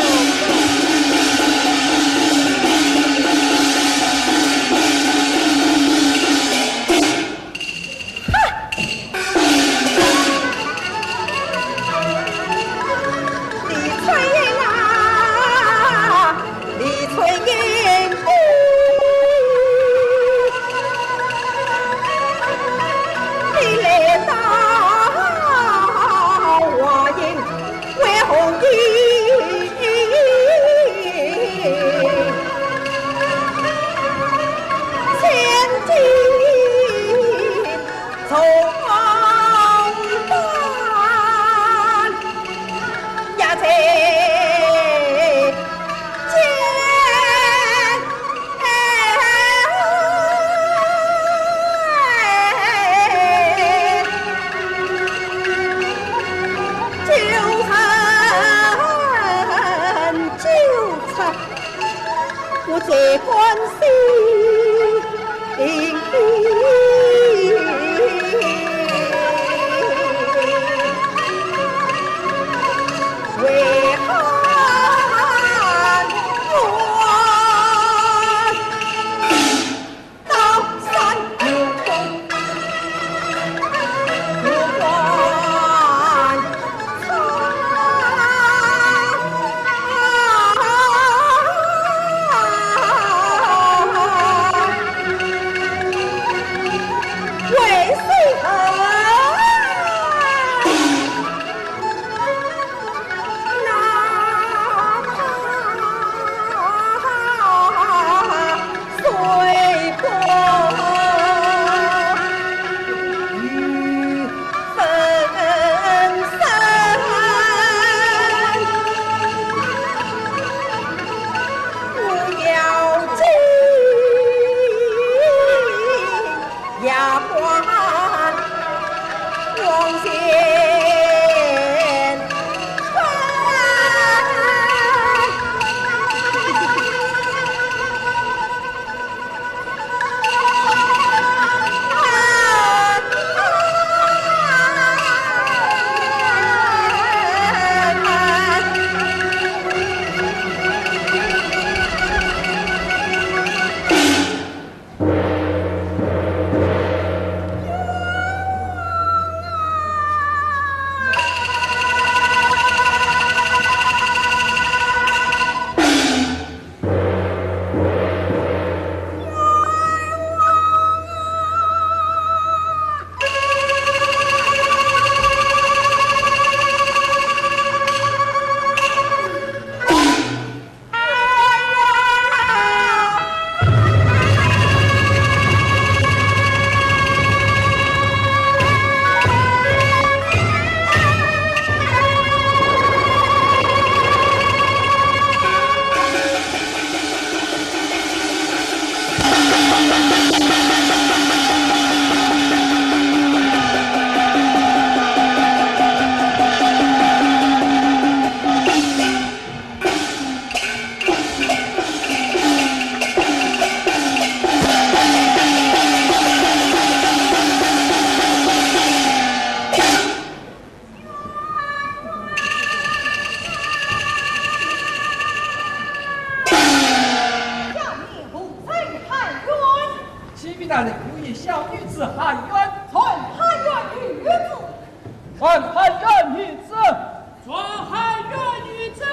来，有一小女子喊冤。传喊冤女子。传喊冤女子。传喊冤女子。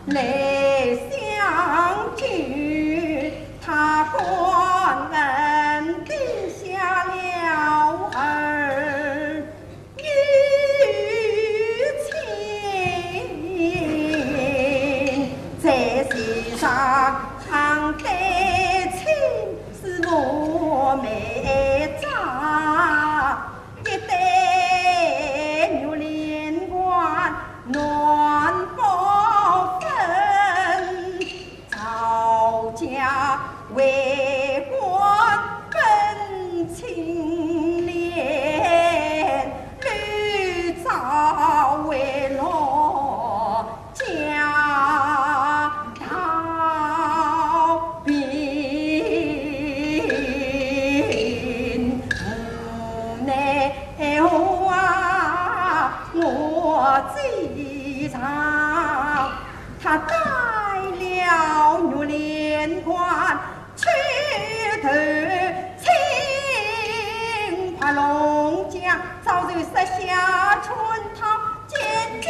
来相救，他官恩定下了儿女情，在世上对亲是我妹长。 一对玉连环暖不分，赵家为官本清廉，吕赵为弱 家道贫，无奈何啊，我最长。他带了玉连环， 去投亲。白龙江早就设下圈套，见机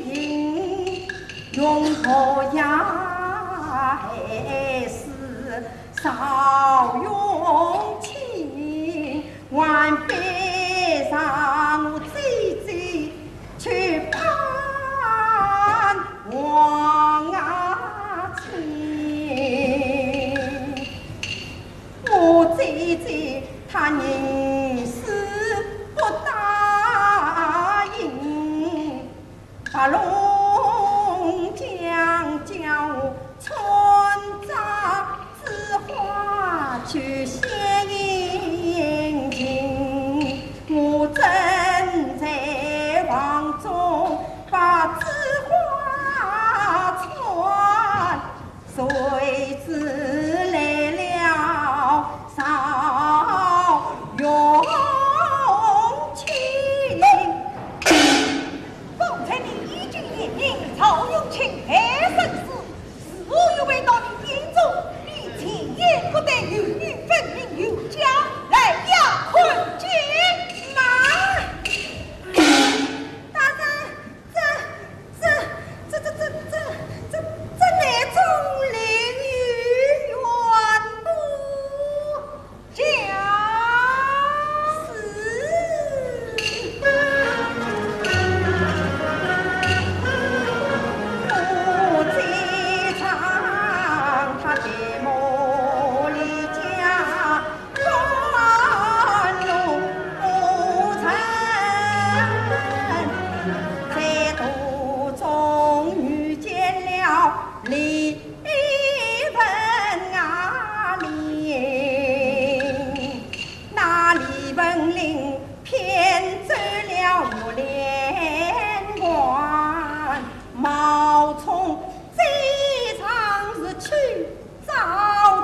行，用毒药害死赵永清，还逼上我姐姐 去攀黄河去。我姐姐她宁死不答应，白龙江叫我穿扎 紫花去献殷勤，我正在房中把紫花穿，谁知来了赵永清。方才你已经言明赵永清害人死， 如何又回到你眼中？你前言不对，有女分明，有家来呀，看剑！妈！大人，这，这，这，这，这，这，这，这乃钟离与阮姑 家。是。我最长他的魔力家，甘露无痕，在途中遇见了李 李文啊李，那李文林骗走了玉连环，冒充这场是去招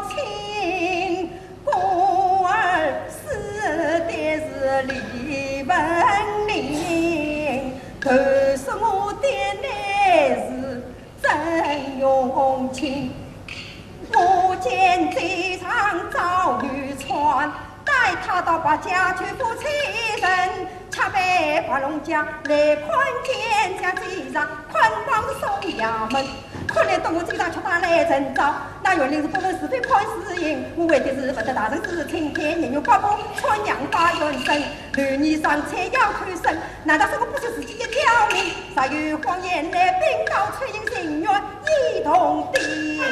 亲，故而死的是李文林，投诉我的乃是 曾荣清。我见这场遭遇穿，带他到白家去赴妻人，却被白龙江来看见，将这场捆绑送衙门。看来东吴这场却打来征兆，那原来是不问是非看事情，我为的是不得大人之情，天年有八部，穿杨花人生，刘二上山要偷生，难道是我不识时机一条命？ 若有谎言来禀告，出言情愿一同定罪名。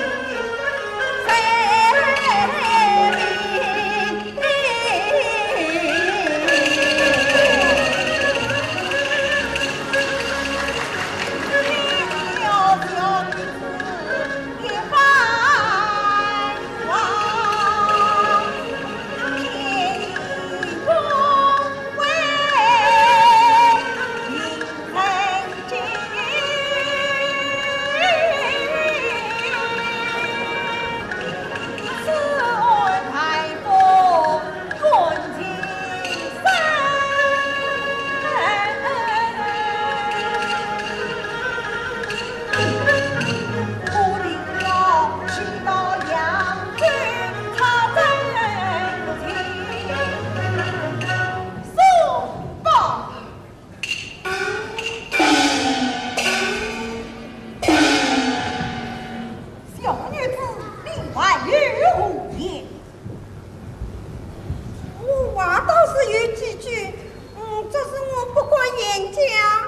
演讲。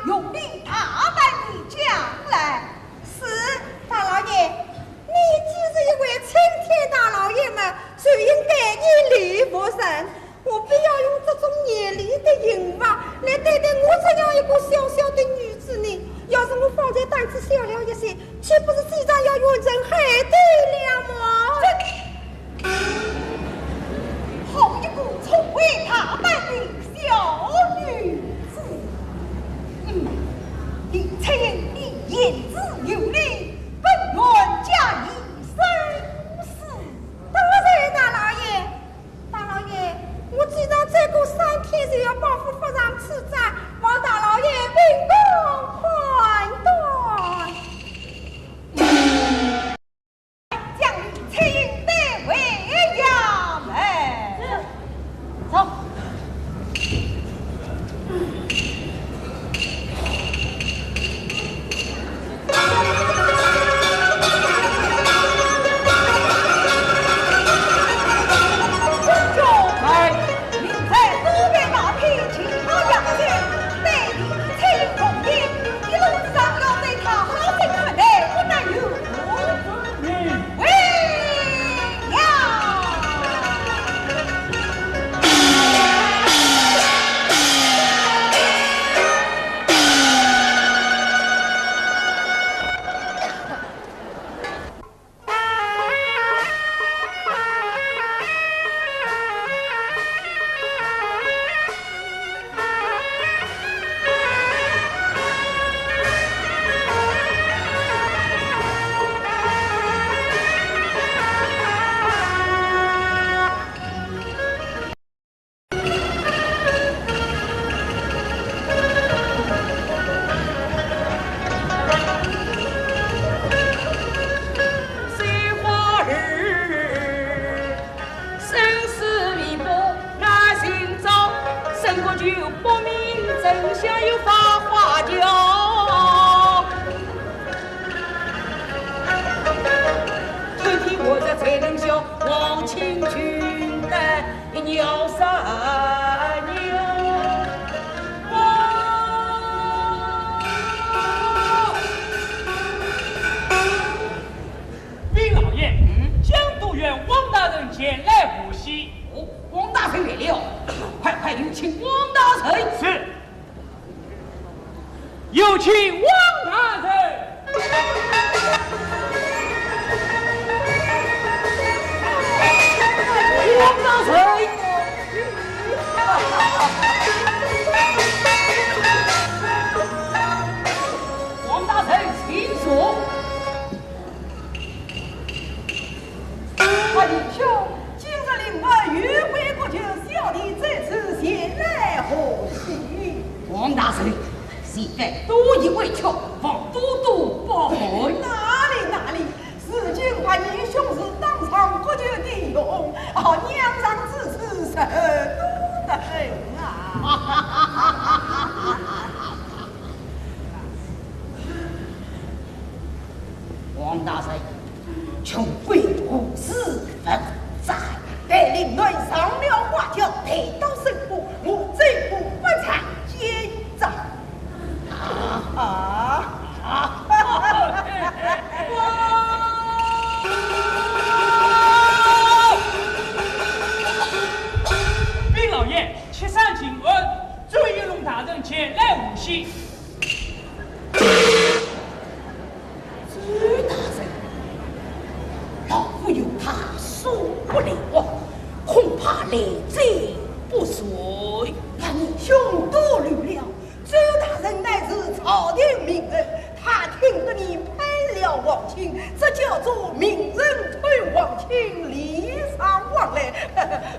用你大胆的讲来。是，大老爷，你既是一位青天大老爷嘛，就应该以礼服人。何必要用这种严厉的刑罚来对待我这样一个小小的女子呢？要是我方才胆子小了一些，岂不是自然要怨声载道了么？这 好一个聪慧大胆的小女子！嗯，林翠英，你言之有理，本院假意生事。多谢大老爷，大老爷，我既然再过三天就要报复父上此战，望大老爷秉公判断。 将林翠英带回衙门。是。走。来。林黛多拜大体，勤考雅兴，对林翠英同意，一路上要对她好生款待，不能有 喂呀！禀老爷，嗯？江都县汪大人前来贺喜。哦，汪大人来了，快快有请汪大人。是。 有请汪大人。汪大人。汪大人，请坐。 啊，林兄，今日林儿有违国舅，小弟在此前来贺喜。汪大人，现在多以为求，望多多包涵。哪里哪里，如今啊，林兄是当上国舅的荣，啊，娘上之慈，实多得很啊。汪大人， 穷鬼何时不在？待林儿上了花轿，抬到圣驾，我再不不参见斩。啊啊！禀老爷，启上请安，周云龙大人前来贺喜。 周大人，老夫有他数不了，恐怕来者不善。那林兄多虑了，周大人乃是朝廷名臣，他听得你配了皇亲，这叫做名臣配皇亲，礼尚往来，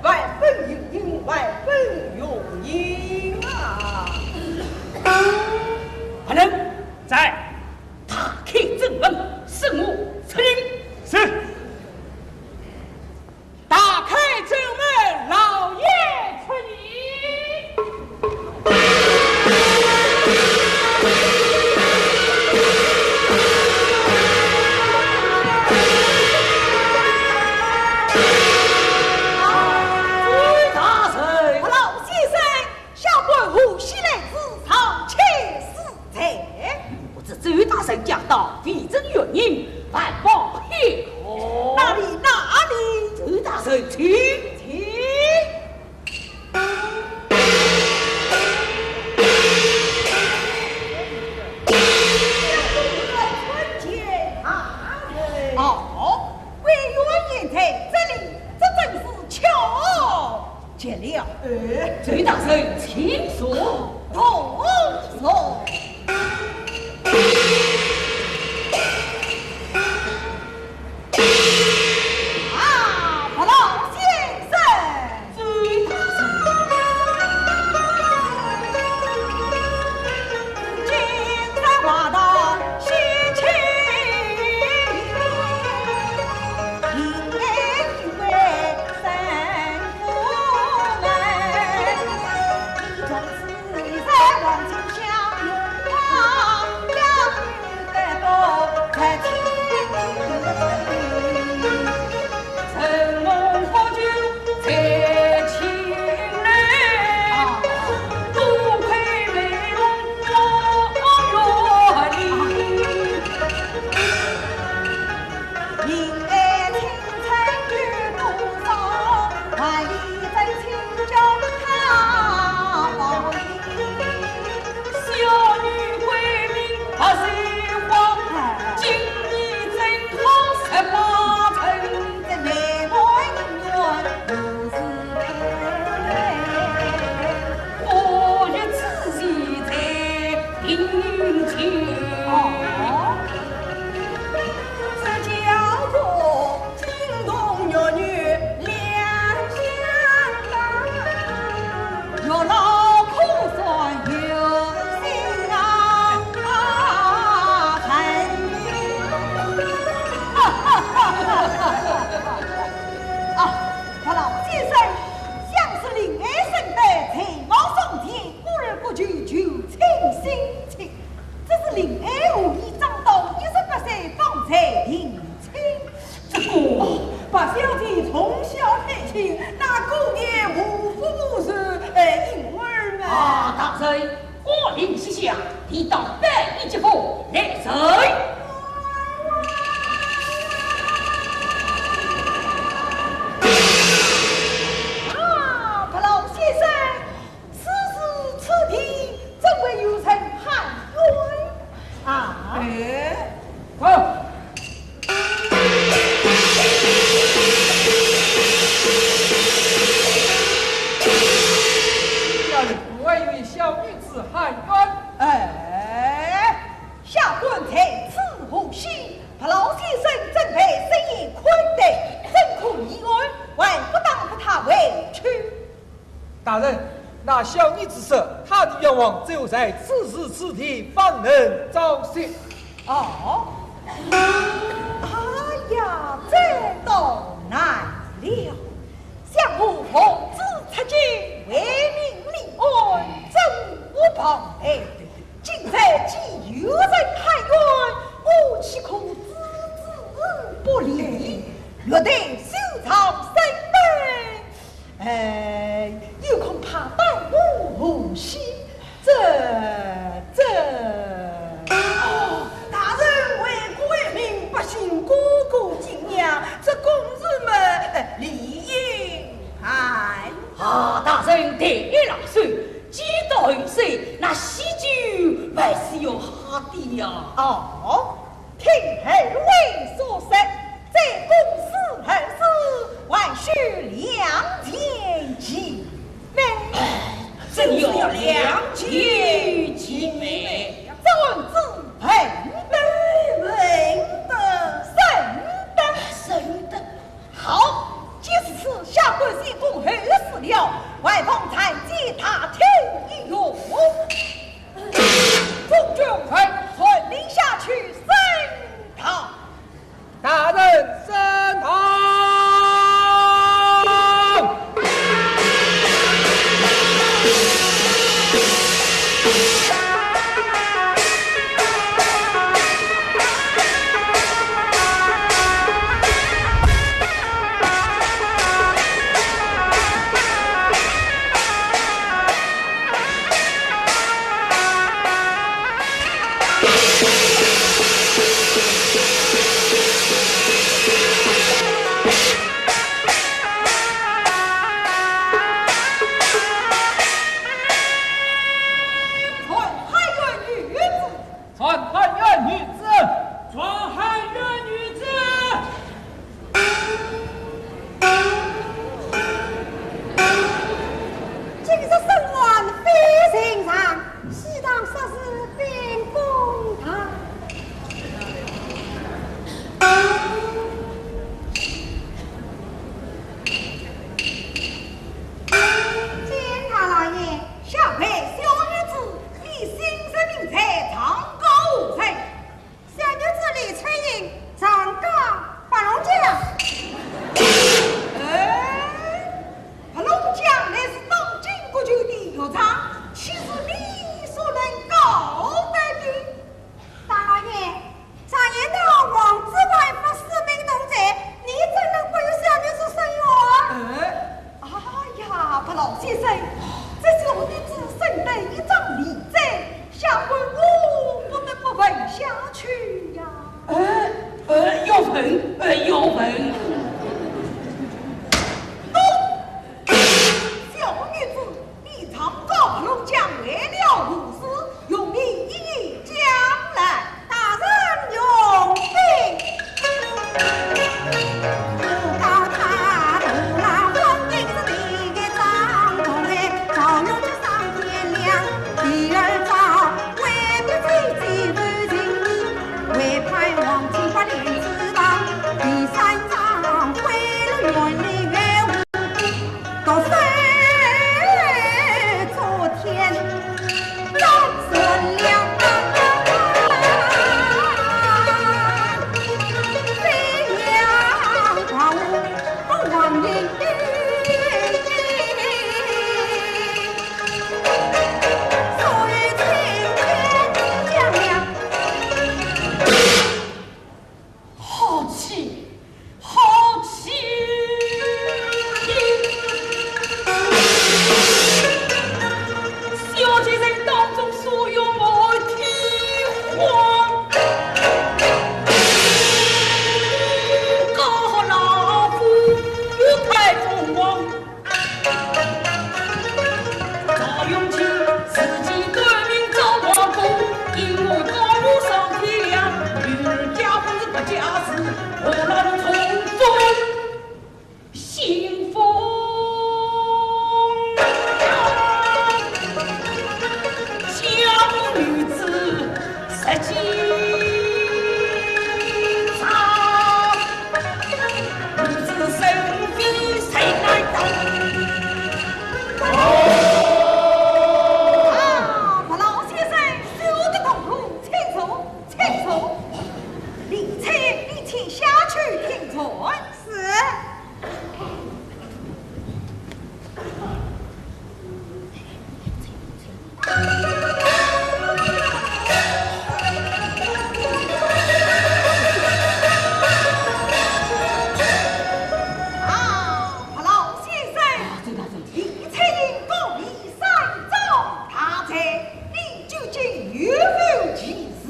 万分有幸，万分荣幸啊！大人。在。 大开正门，送我出迎。是。大开正门，老爷出迎。周大人，请坐。坐，坐。啊，白老先生。周大人。今朝话到喜庆，平安喜贵 啊，白老先生，想是令爱生得才貌双全，故而不求求亲心切。只是令爱无意长到一十八岁方才定亲。这个，白小姐从小单亲，那姑爷无父无子，呃，婴儿嘛。啊，大人， 我令西厢，提到百一吉佛来哉。啊，白老先生，此时此地，怎会有人喊冤啊？哎，好。 小女子喊冤。哎，下官在此护驾，白老先生准备设宴款待，怎可以冤枉，还不打发他回去？大人，那小女子说，她的冤枉只有在此时此地方能昭雪。 哦，哎呀，这倒难了。想我奉旨出京，为民立案，责无旁贷。今日既有人喊冤，我岂可置之不理？若待首朝审判， 哎，又恐怕耽误后事，这，这。哦，大人为国为民，百姓个个敬仰，这公事嘛，呃，理应办。啊，大人抬老手，祭到后首，那喜酒还是要喝的呀。哦， 听二位所说，这公事后事，还需量前其美。哎，正要量前其美。这案子问得，问得，问得，问得。好，既是此，下官先奉后事了，还望参见大厅一叙。 中军，在。传令下去升堂。大人升堂。生，这小女子生得一张利嘴，下官我不得不问下去呀。呃，呃，要问，呃，要问。喏，小女子，你常告老将来了何事？容你一一讲来。大人容禀。好气，好气！小贱人当众说冤枉天荒，告老夫太疯狂。 赵永清自己短命遭王宫，因为高屋上天梁，女儿家婚是不家事，何劳从中兴风啊？家母女子实际上 啊，白老先生，休得动怒，请坐，请坐。李翠，你且下去听传。是。 啊，白老先生，啊，这个，这个。李翠英告你三桩大罪，你究竟有否其事？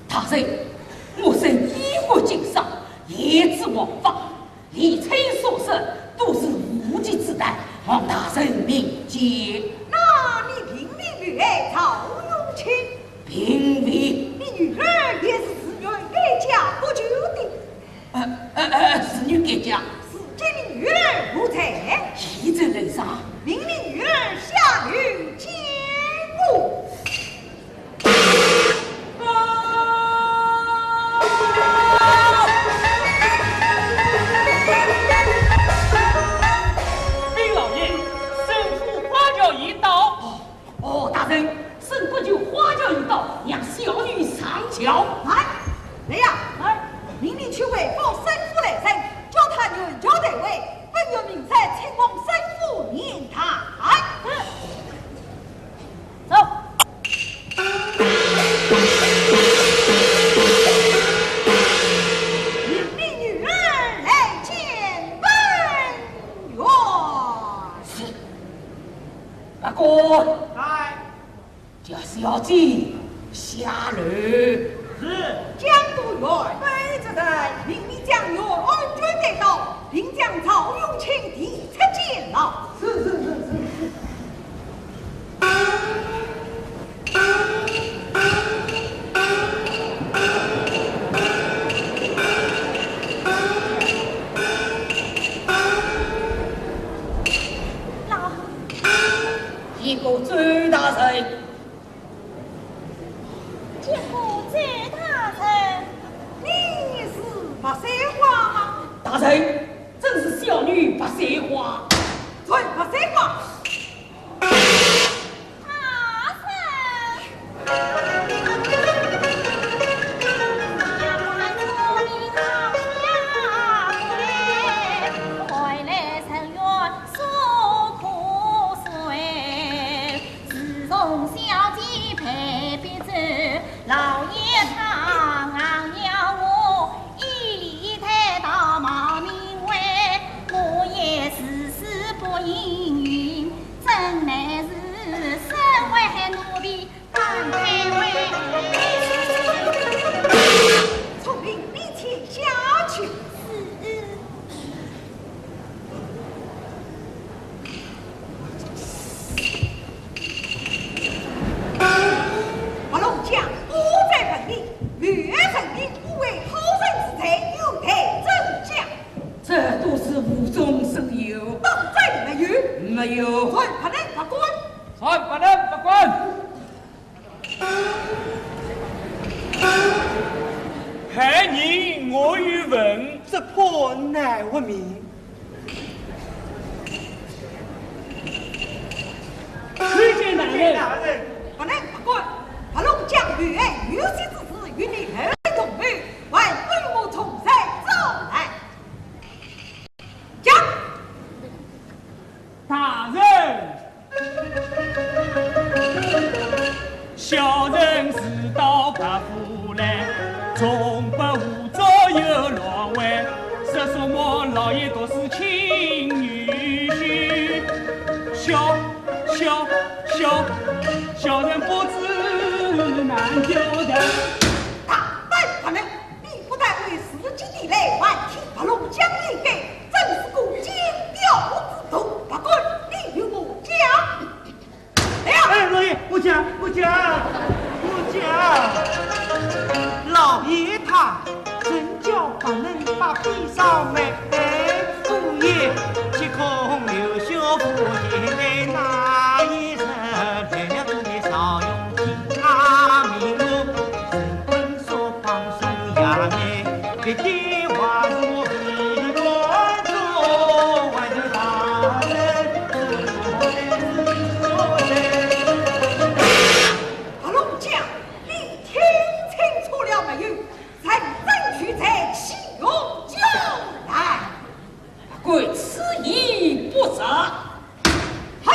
大人，我身衣冠禽兽，言之枉法。 李翠英所说都是无稽之谈，望大人明鉴。那你并未谋害赵永清？并未。你女儿也是自愿改嫁不就的？呃，呃，呃，自愿改嫁。如今你女儿何在？现在人上。命你女儿下楼见过。 禀老爷，沈府花轿已到。哦，大人，沈国舅花轿已到，让小女上轿。来，来呀，来，命你去回报沈府来人，叫他原轿退回，本院明日请往沈府面谈。嗯。 走。命你女儿来见本院。是。大哥。在。叫小姐下楼。是。江都院。备旨在。命你将女儿安全带到，并将赵永清提 出监牢。是，是，是，是，是。老。一个周大人。 见过周大人。你是白水花吗？大人，正是小女白水花。传白水花。大人。乃是身为奴婢，安排为。从明天下去。是。白龙将，我再问你，刘元帅不为好人之罪，有待怎讲？这都是无中生有。当真没有？没有。传不能不管。传不能不管。 害你我有份，这破难活命。参见大人。参见大人。不能不管，白龙将刘安有些之事，与你二人同谋，还不与我从实招来。讲。大人。 小人自到白虎来，从不胡作有乱为，说什么老爷都是亲女婿。小，小，小，小人不知难交代。大胆不仁！ 你不但为自己的来犯，替白龙将一个，真是个奸刁之徒。不管你与我讲。来呀！哎，老爷，我讲，我讲，我讲。老爷他真叫不能把砒霜卖。哎，姑爷，岂可流血赴前来，那一日来了这位曹勇，听他命我，人本所 放松衙门，别的话是我不敢说，还是大人。白龙将，你听清楚了没有？人证俱在，岂容交代？不敢，此言不实。嘿！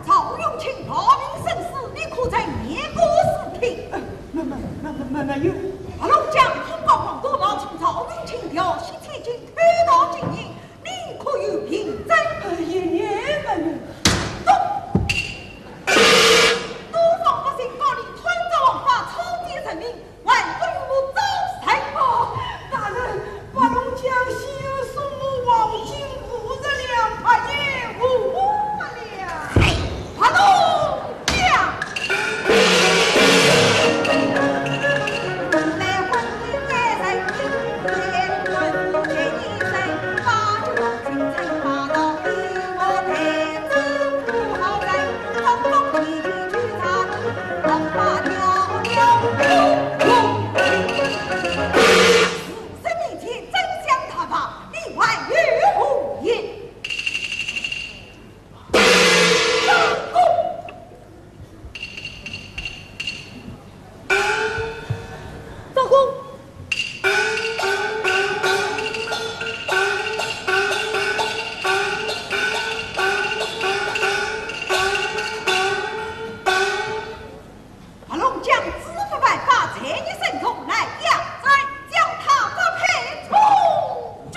赵永清大明生死，你可曾念过事体？呃，没，没，没，没，没有。白龙将通过黄土冒充赵永清调戏千金，偷盗金银，你可有凭证？呃，也，也没有。懂。多方百姓告你贪赃枉法，草菅人命， 还不与我招认？哦，大人，白龙将先送我黄金五十两，怕也无话了。白龙将！白龙将知府办法，罪孽深重，来呀，再将他捉开，处决。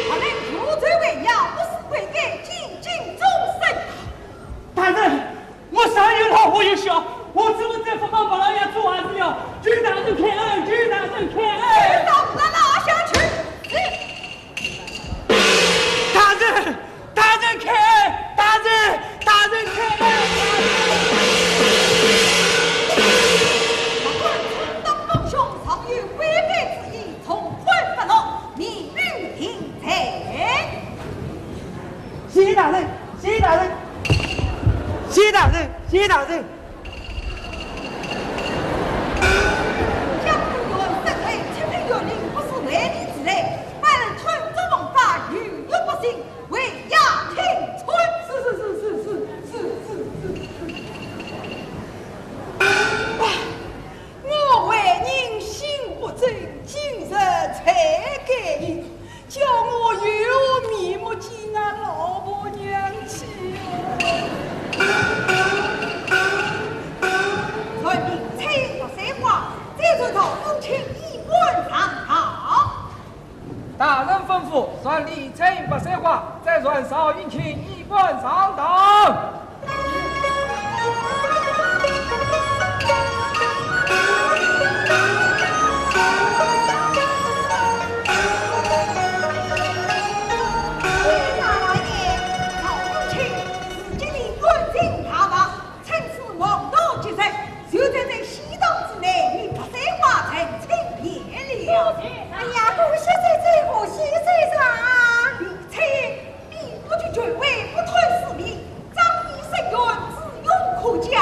我们入罪为要，不是悔改，见 敬终身。大人，我上有老，下有小，我怎么再不帮白老爷做儿子呀？求大人开恩，求大人开恩！到哪哪下去？大人，大人开恩，大人，大人开恩！不管充当帮凶，尚有悔改之意，从宽发落，免于定罪。 谢大人，谢大人，谢大大人，谢大人。将军元帅，七品元令，不是为你之类，犯了吞盗王法，逾越百姓，为押听春。是是是是是是是是是。啊，我为人心不正，今日才改邪。 叫我有面目见俺老婆娘去。传令差役白水花，再传赵公卿衣冠上堂。大人吩咐，传令差役白水花，再传赵公卿衣冠上堂。 老爷，赵公卿，自己的官情大白，趁此黄道吉日，就在这西堂之内与白水花成亲便了。哎呀，恭喜姐姐，贺喜姐姐！李差役，你不拘权位，不吞私利，仗义执言，智勇可嘉。